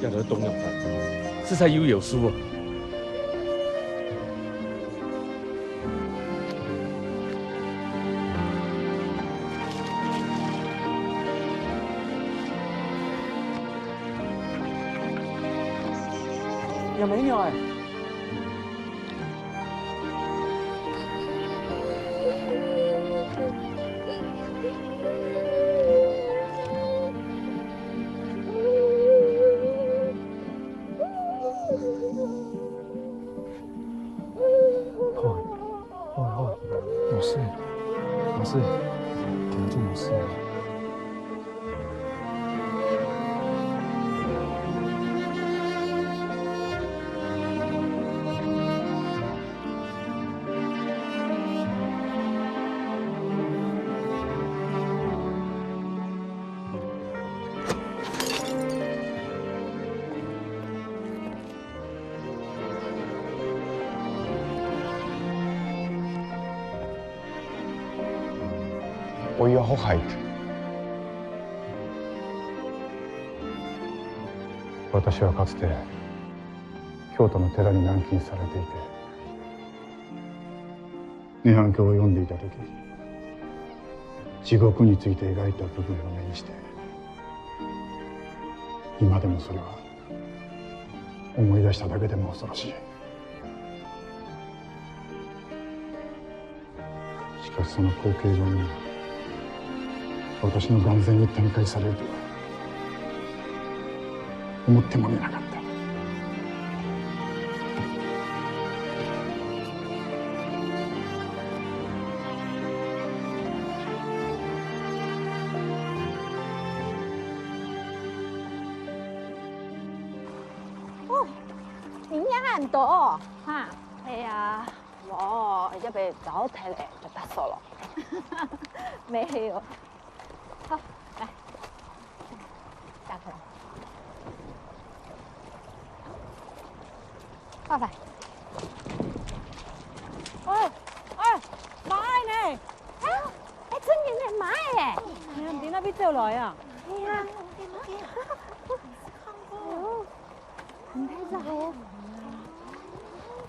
也來東洋飯，實在有有數哦。 也没有哎。 好，好，好，無事，無事，定著無事。 お湯はほはい。私はかつて京都の寺に軟禁されていて、涅槃経を読んでいた時、地獄について描いた部分を目にして、今でもそれは思い出しただけでも恐ろしい。しかしその光景が今、私の眼前に展開されるとは、思ってもみなかった。恁多哦，哈。係啊，無，一杯糟蹋了，就打掃了。沒有。好，來，打開。拜拜。哎，哎，買呢？啊，哎，真的呢，買耶！哎呀，你那邊走來啊？哎呀，哦。 毋太早哦。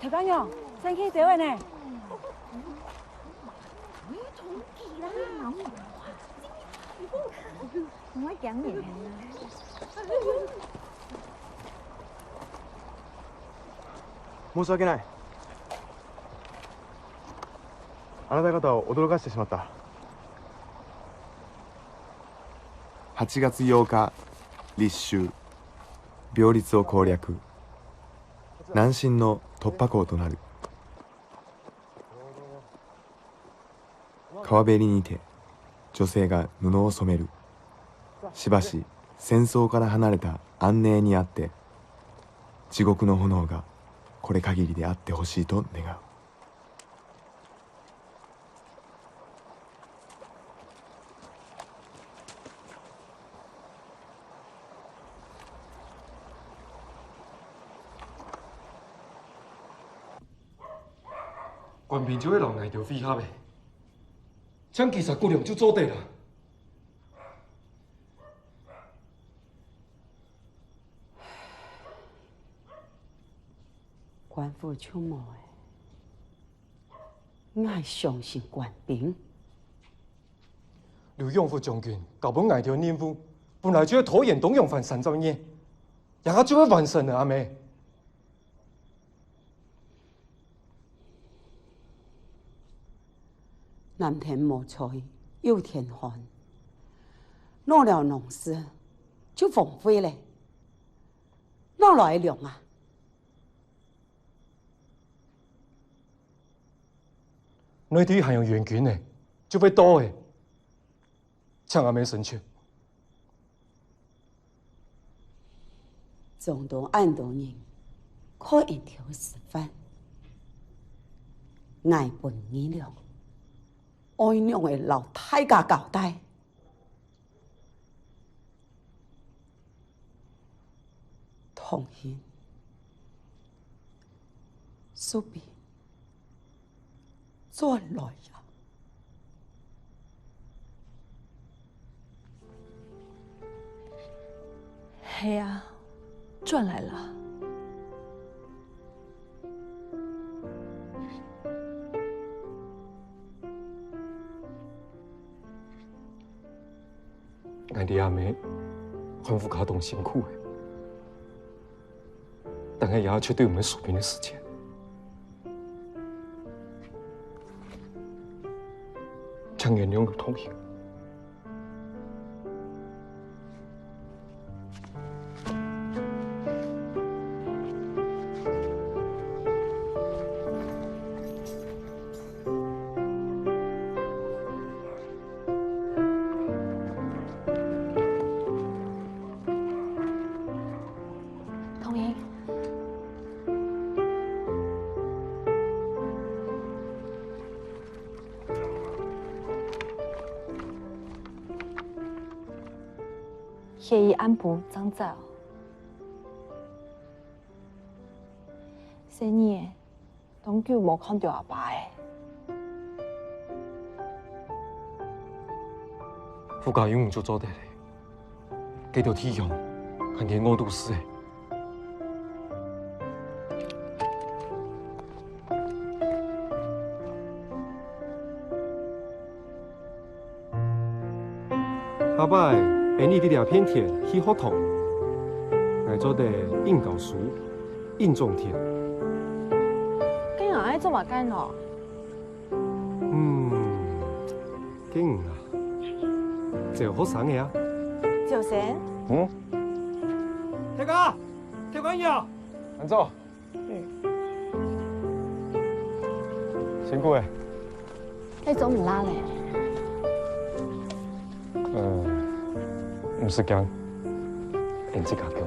頭家娘，生氣走个呢。毋會講人。申し訳ない。あなた方を驚かしてしまった。はちがつようか、立秋。秒率を攻略。 南進の突破口となる。川べりにて女性が布を染める。しばし、戦争から離れた安寧にあって、地獄の炎がこれ限りであってほしいと願う。 官兵就會摎𠊎兜會合个，像其他國家就做得啦。官府就無欸。 𠊎相信官兵。劉永福將軍交分𠊎兜任務，本來就係拖延東洋反三十年，這下就會完成了，阿姆。南天無菜，有天寒。老了農事就荒廢了。哪來个糧啊？ 內地還有援軍呢，就會到欸，請阿姆成全。總督恁多人，靠𠊎兜食飯，𠊎分你了，愛仰會摎大家交代？ 同行，速比，轉來呀！係啊，轉來啦。 𠊎知阿姆看護家當辛苦欸，但係也絕對毋係輸分个時間。請原諒𠊎，同行。 同意。協議暗晡正走。細義仔， 當久無看著阿爸欸。傅家有你就做得了，該兜弟兄還係愛讀書欸。 下擺，𠊎俚在這片田起學堂，𠊎做得應教書、應種田。該𠊎愛做麼个呢？嗯，該你啊，招學生仔啊。招生？嗯？大家，大家好。恁早。 嗯。辛苦欸。該做毋罅咧？呃，毋使驚，𠊎自家救。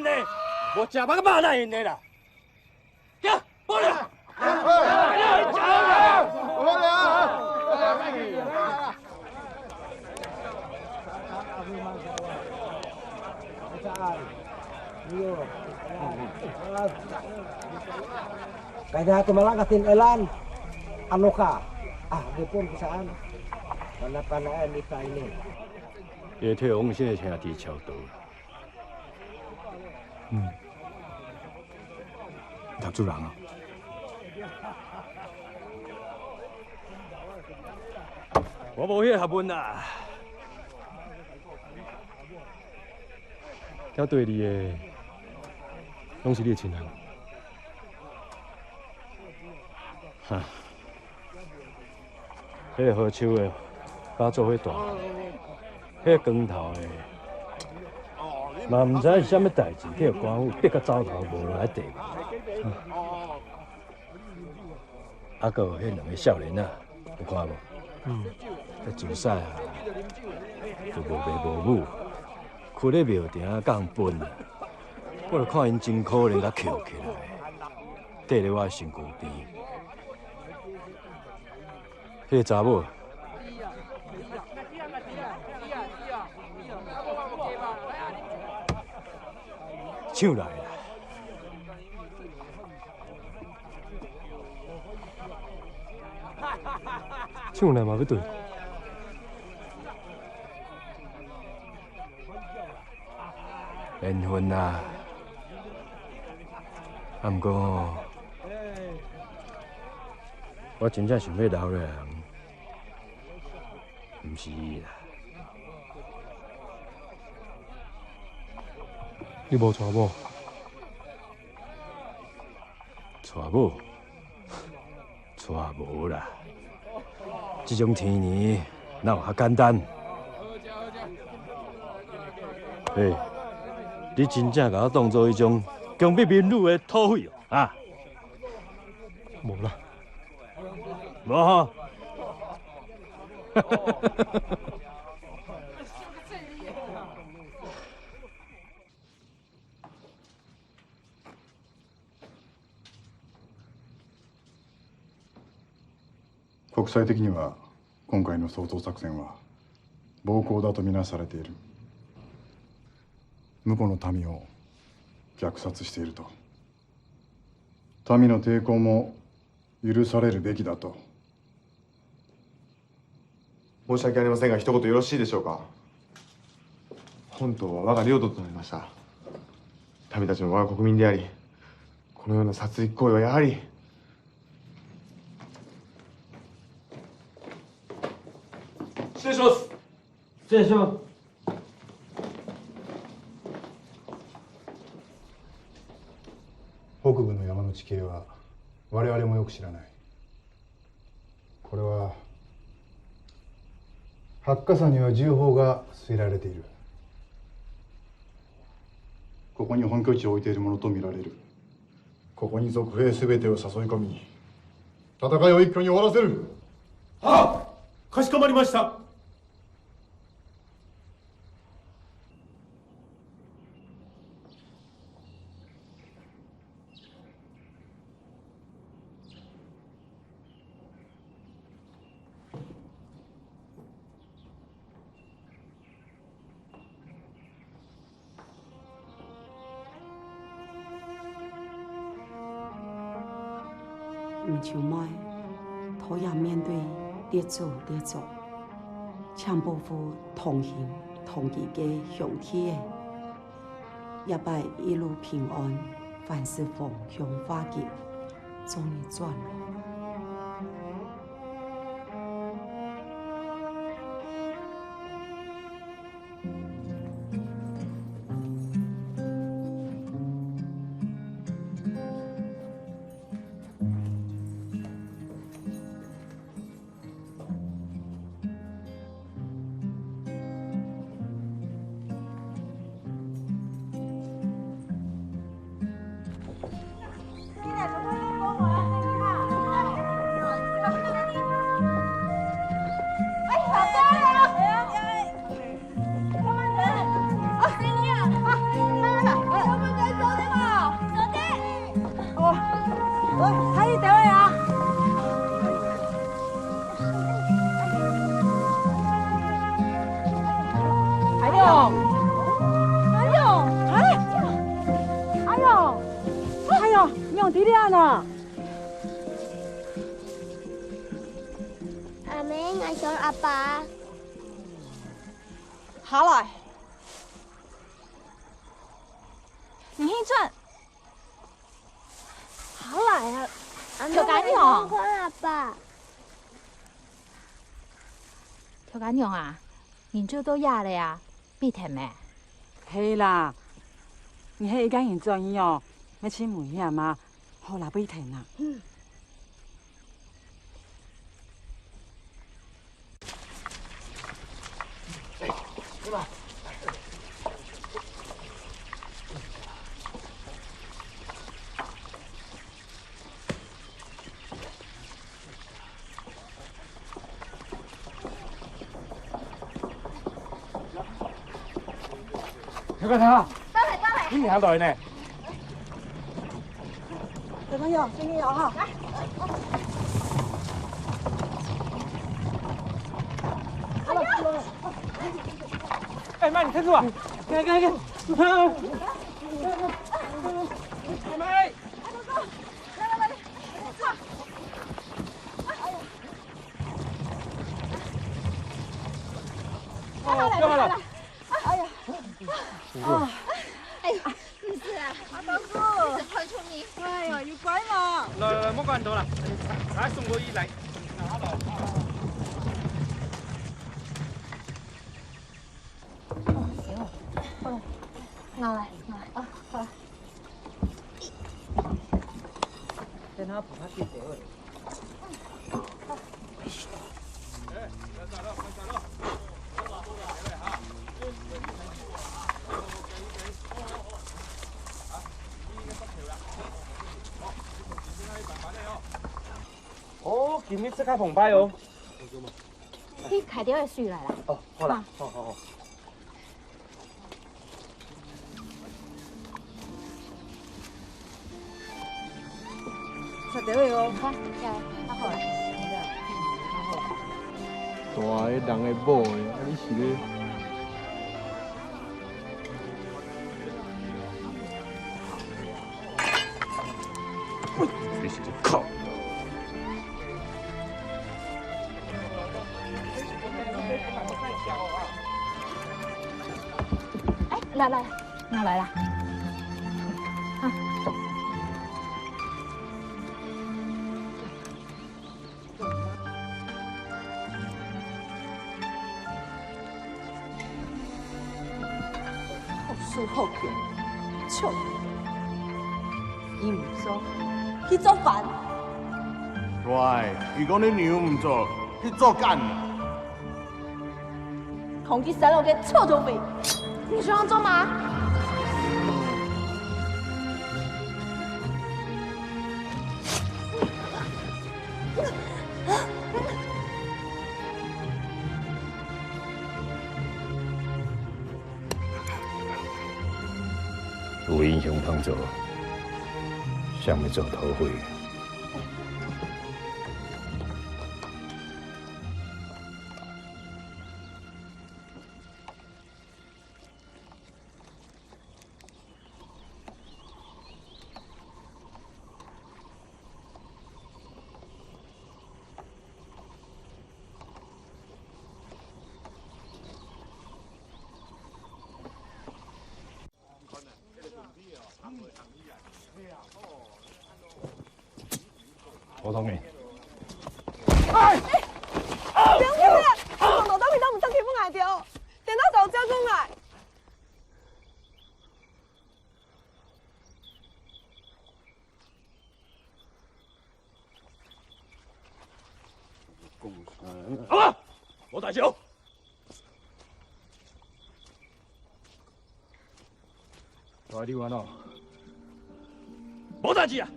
贏呢？無食飽个肉哪贏呢啦？行，好啦！Kaya tumalang katin elan, ano ka? Ah, di pun kisaan. Panapanayan di tayo. 也退红线下底桥头。嗯，讀出人啊！我無彼个學問啦。 交對你的，攏是你的親人。哈，彼个好手的，甲做伙大，彼个光頭的，嘛毋知是啥物代誌，去予官府逼甲走投無路的地步。 啊，閣有彼兩个少年仔，有看無？嗯。彼自細啊，就無爸無母，跍咧廟埕啊，共分啊。我就看𪜶真可憐，甲抾起來，綴咧我身軀邊。彼个查某，搶來啦！ 搶來嘛欲對。緣分啊！啊，毋過吼，我真正想欲留落來，毋是伊啦。你無娶某？ 娶某？娶無啦。這種天呢，哪有遐簡單？嘿，你真正共我當做一種強迫民女的土匪哦，啊？無啦。無吼？ 国際的には、今回の掃討作戦は暴行だとみなされている。向こうの民を虐殺していると。民の抵抗も許されるべきだと。申し訳ありませんが、一言よろしいでしょうか。本島は我が領土となりました。民たちも我が国民であり、このような殺戮行為はやはり、失礼します。失礼します。北部の山の地形は我々もよく知らない。これは、八甲山には銃砲が据えられている。ここに本拠地を置いているものとみられる。ここに賊兵すべてを誘い込み、戦いを一挙に終わらせる。はっ、かしこまりました。 毋愁黴，討厭面對列祖列宗，請保護同行同居个兄弟仔。 這擺一路平安，凡事逢凶化吉，祝你轉咯。 哦，哦，還有一位啊。哎喲，哎喲，哎，哎喲，哎喲，你用滴滴啊喏。阿姆，𠊎想阿爸。下來。 你去轉。好來啊，阿姆，跳甲鳥。𠊎想看阿爸。跳甲鳥啊，人就到這了啊，必忒咩？係啦，你係一個人轉去哦，乜盡危險啊，好啦，必忒啊。嗯。 大家好，大家好，你哪來呢？ 小朋友，小朋友哈。哎，慢，你看住啊！看，看，看。哎，慢。 哦，幹嘛了？哎呀，辛苦了。哎呦，你是啊，阿东哥，你怎么会出名？哎呀，有乖嘛。來來來，莫管多了，來送過去來。拿好了。哦，行了，過來，拿來，拿來啊，好了。等下跑下去得了。哦，今日自家澎湃哦。去開條个水來啦。哦，好啦，好好好。 食得个哦。好，來，較好啦。大个人个某个，啊你是咧？你是咧哭？哎，來來。 拿來啦。啊。好手好腳，笑人。你毋做，去做官。喂，佢講你娘毋做，去做官啊！ 同佢細路个臭土匪，你想要做嗎？有英雄幫助，想要做土匪。 我同你。哎！哎！不要过来！我讲到底，你都毋使欺负𠊎兜，等到早就过来。 好啊，無代誌哦。大弟，你安怎？無代誌啊。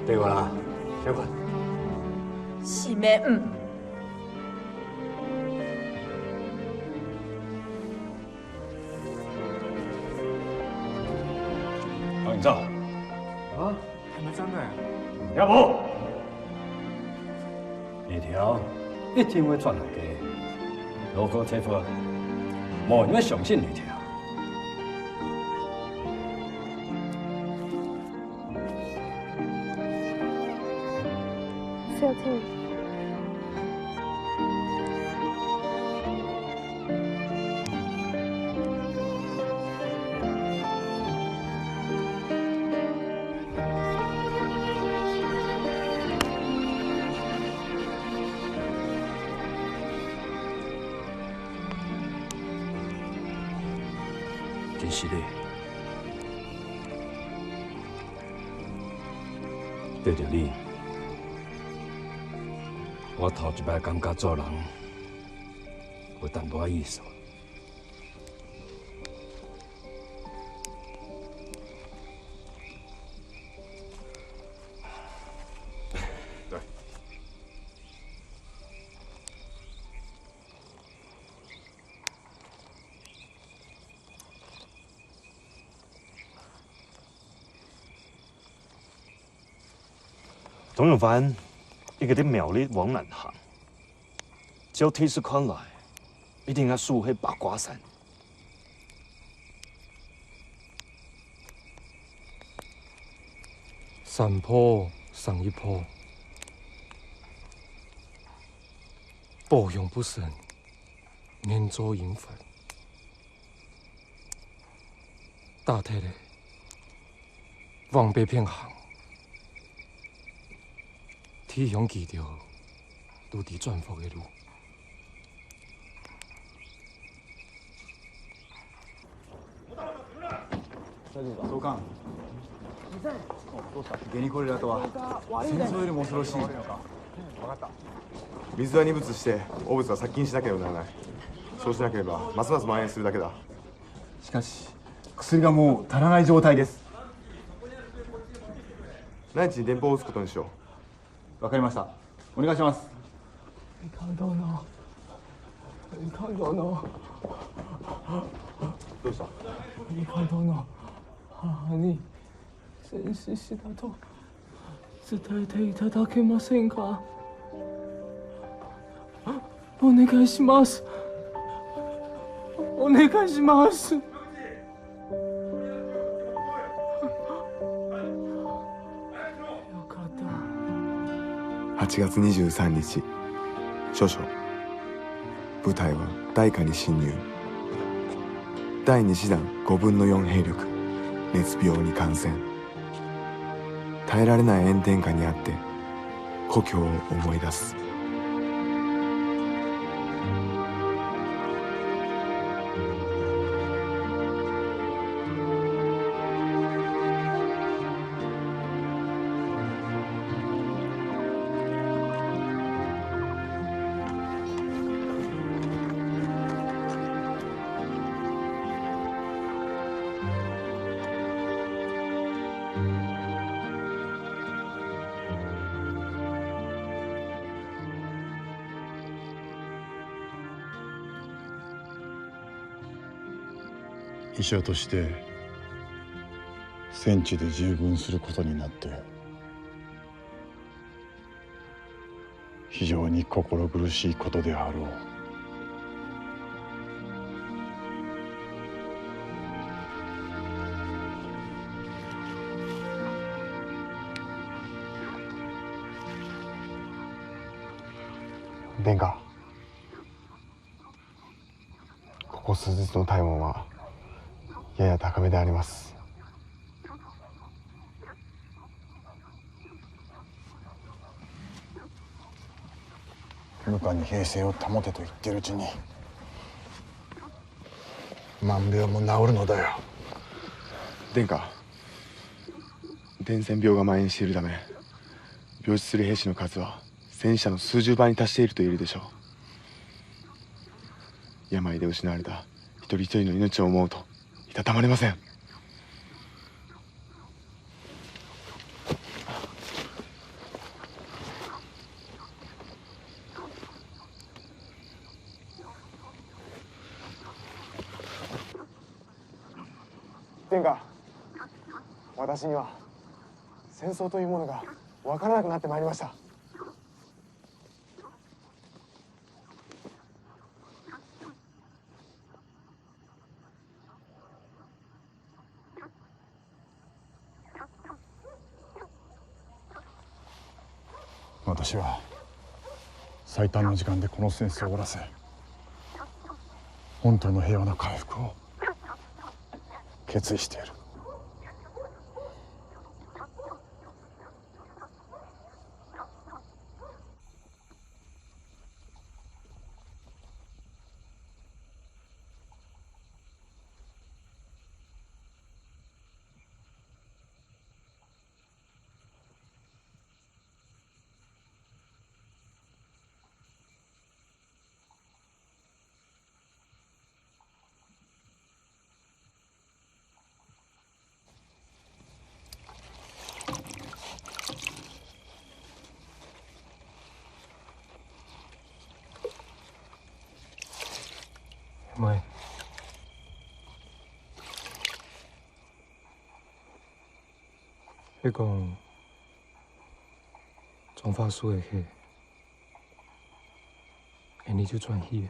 對啦，小款。是咩？嗯。 放你走。啊，還沒轉來啊？也無。日頭一定會轉來个，如果這回無人會相信日頭。 小姐。真實个。 對著你，我頭一擺感覺做人有淡薄仔意思。對。 鍾永藩，一個在苗栗往南行，照地勢看來，一定愛守係八卦山。山破山一破，保雄不勝， 願做陰佛。打忒了，往北片行，弟兄佢兜都知轉福个路。 長官。現にこれらとは、戦争よりも恐ろしい。水は二物して、お物は殺菌しなければならない。そうしなければ、ますます蔓延するだけだ。しかし、薬がもう足らない状態です。内地に電報を打つことにしよう。わかりました。お願いします。你看到了，你看到了，どうした？你看到了，啊，你戦死したと伝えていただけませんか？お願いします。お願いします。よかった。はちがつにじゅうさんにち、少将、部隊は大火に侵入。第二師団ごぶんのよん兵力、熱病に感染。耐えられない炎天下にあって、故郷を思い出す。医者として、戦地で従軍することになって、非常に心苦しいことであろう。殿下、ここ数日の体温はやや高めであります。部下に平静を保てと言っているうちに、万病も治るのだよ。殿下、伝染病が蔓延しているため、病死する兵士の数は、戦死者の数十倍に達していると言えるでしょう。病で失われた一人一人の命を思うと、いたたまれません。殿下、私には戦争というものが分からなくなってまいりました。私は最短の時間でこの戦争を終わらせ、本島の平和の回復を決意している。喂，你講，總法師个血，恁呢就轉去了。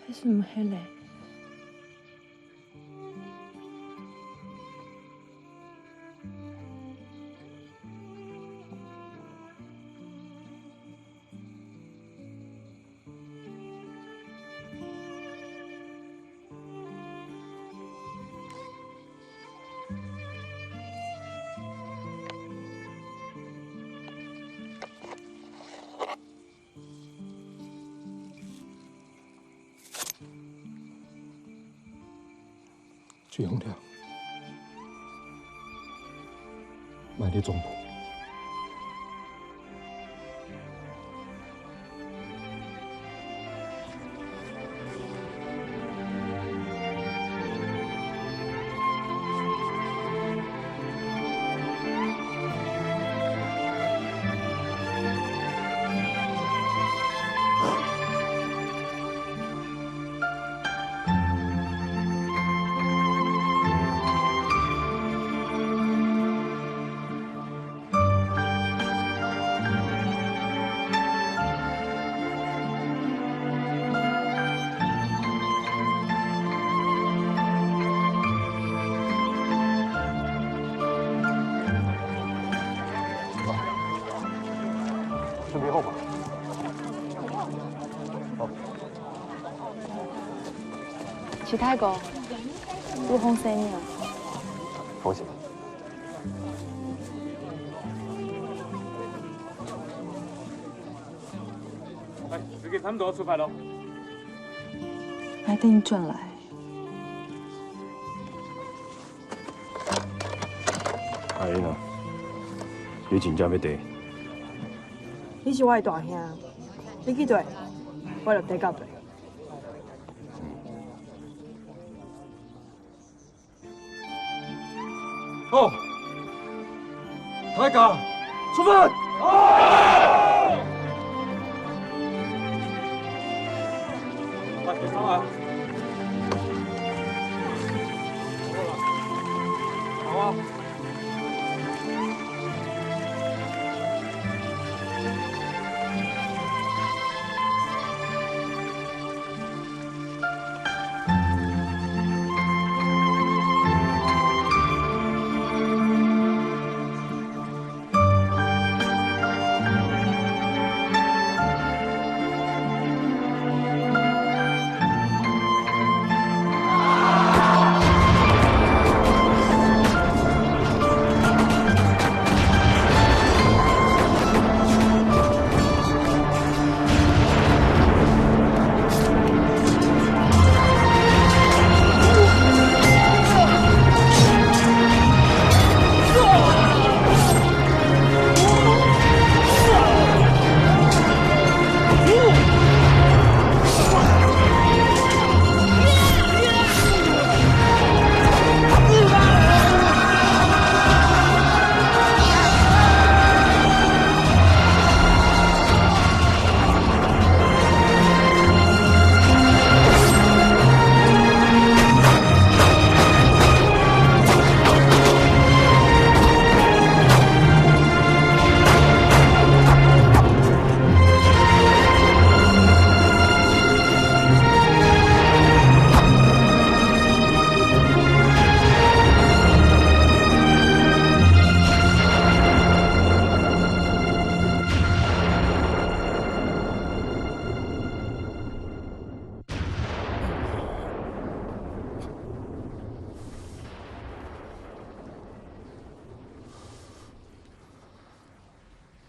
係麼个咧？水紅條，埋在中部。 準備好嗎？好。徐大哥，有風聲呢。風聲？ 哎，時間差不多，出發咯。𠊎等轉來。阿英啊，你真正要綴？你是𠊎个大兄，你去綴，𠊎就綴到綴。 好，大家出發！來，別吵啊！好啊。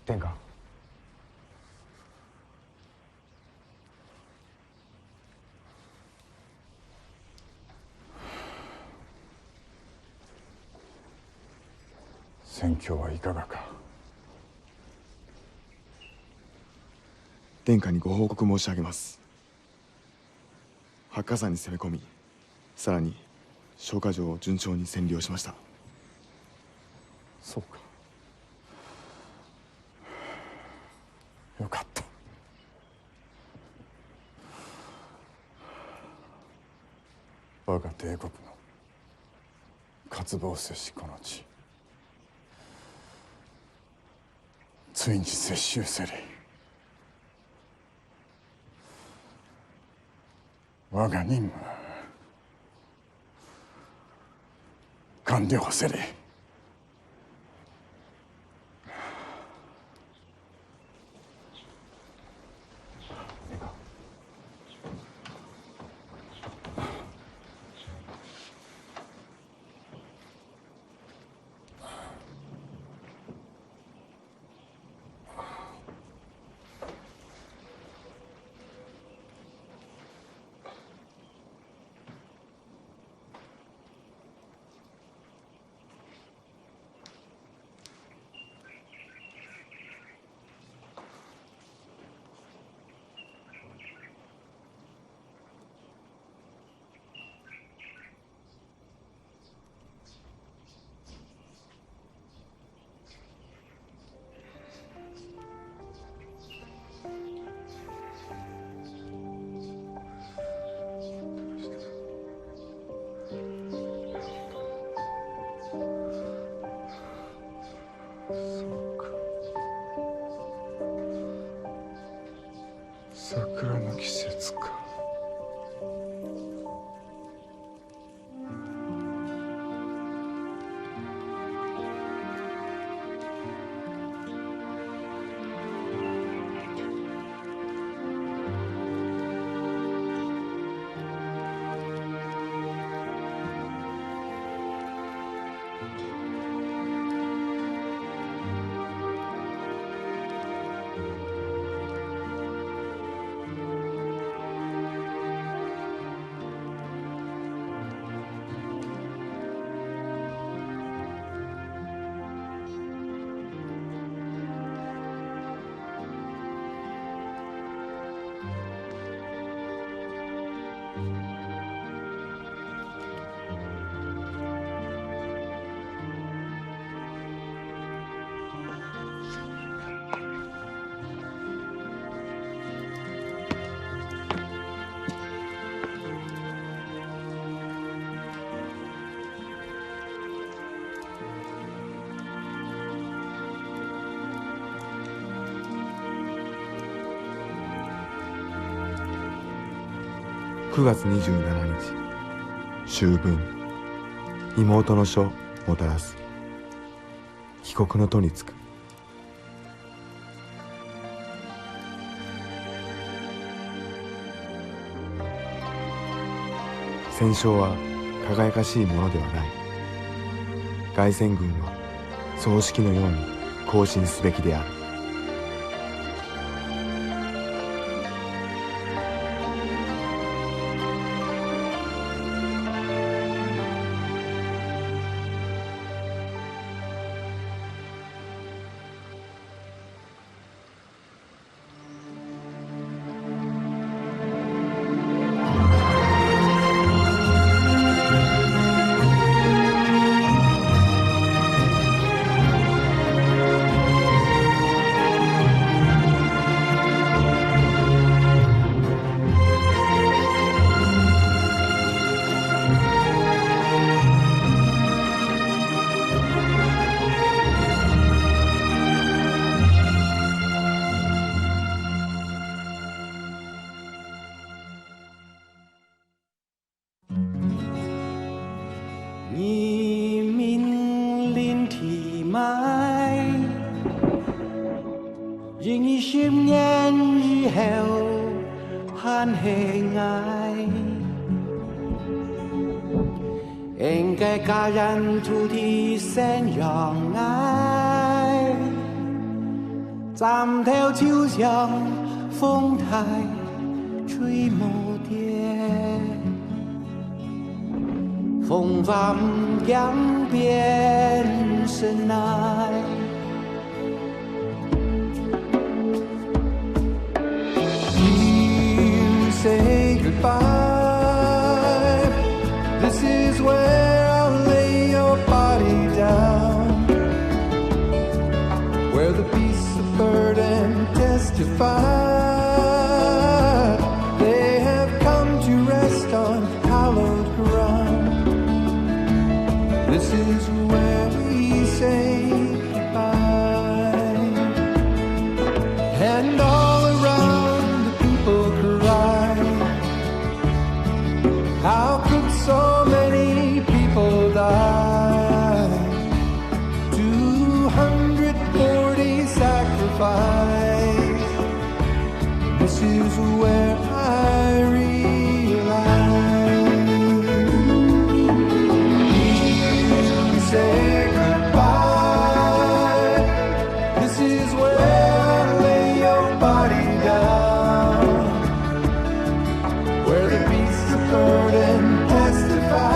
天下。 戦況はいかがか。殿下にご報告申し上げます。八卦山に攻め込み、さらに松下城を順調に占領しました。そうか。よかった。 我が帝国の渇望を接し、この地、ついに接収せり。我が任務、完了せり。桜の季節か。九月二十七日、秋分、妹の書もたらす。被告の途に就く。戦勝は輝かしいものではない。凱旋軍は葬式のように行進すべきである。人民林地埋，一二十年以後還係𠊎。應該家園土地贍養𠊎，站頭就像風颱吹無跌。 風帆江邊深愛。You say goodbye. This is where I'll lay your body down. Where the beasts of burden testify, they have come to rest on hallowed ground. This is where we say goodbye. And all around the people cry, how could so many people die? Two hundred forty sacrifice. This is where I realize we say goodbye. This is where I lay your body down. Where the beasts of burden testify,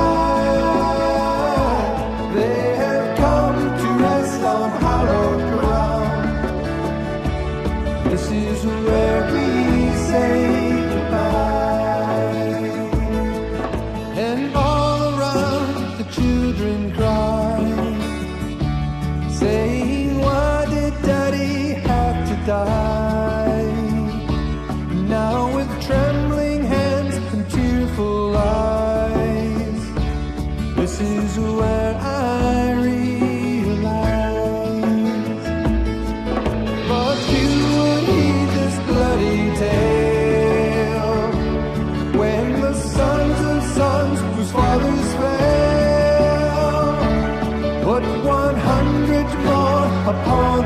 they have come to rest on hallowed ground. This is where we say goodbye. And all around the children cry, saying, "Why did Daddy have to die?" Now with trembling hands and tearful eyes, this is where I realize. But few would heed this bloody tale.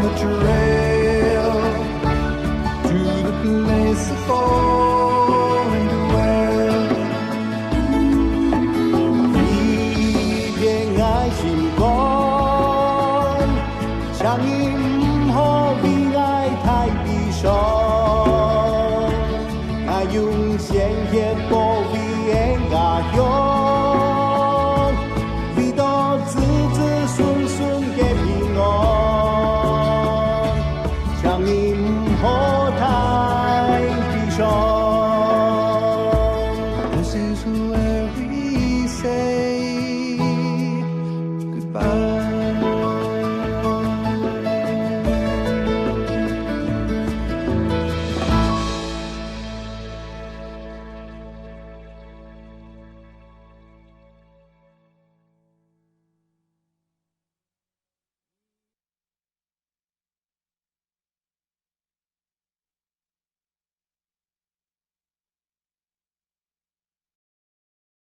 A trail to the place of all in the world. 你變𠊎心肝，請你毋好為𠊎太悲傷。𠊎用鮮血寶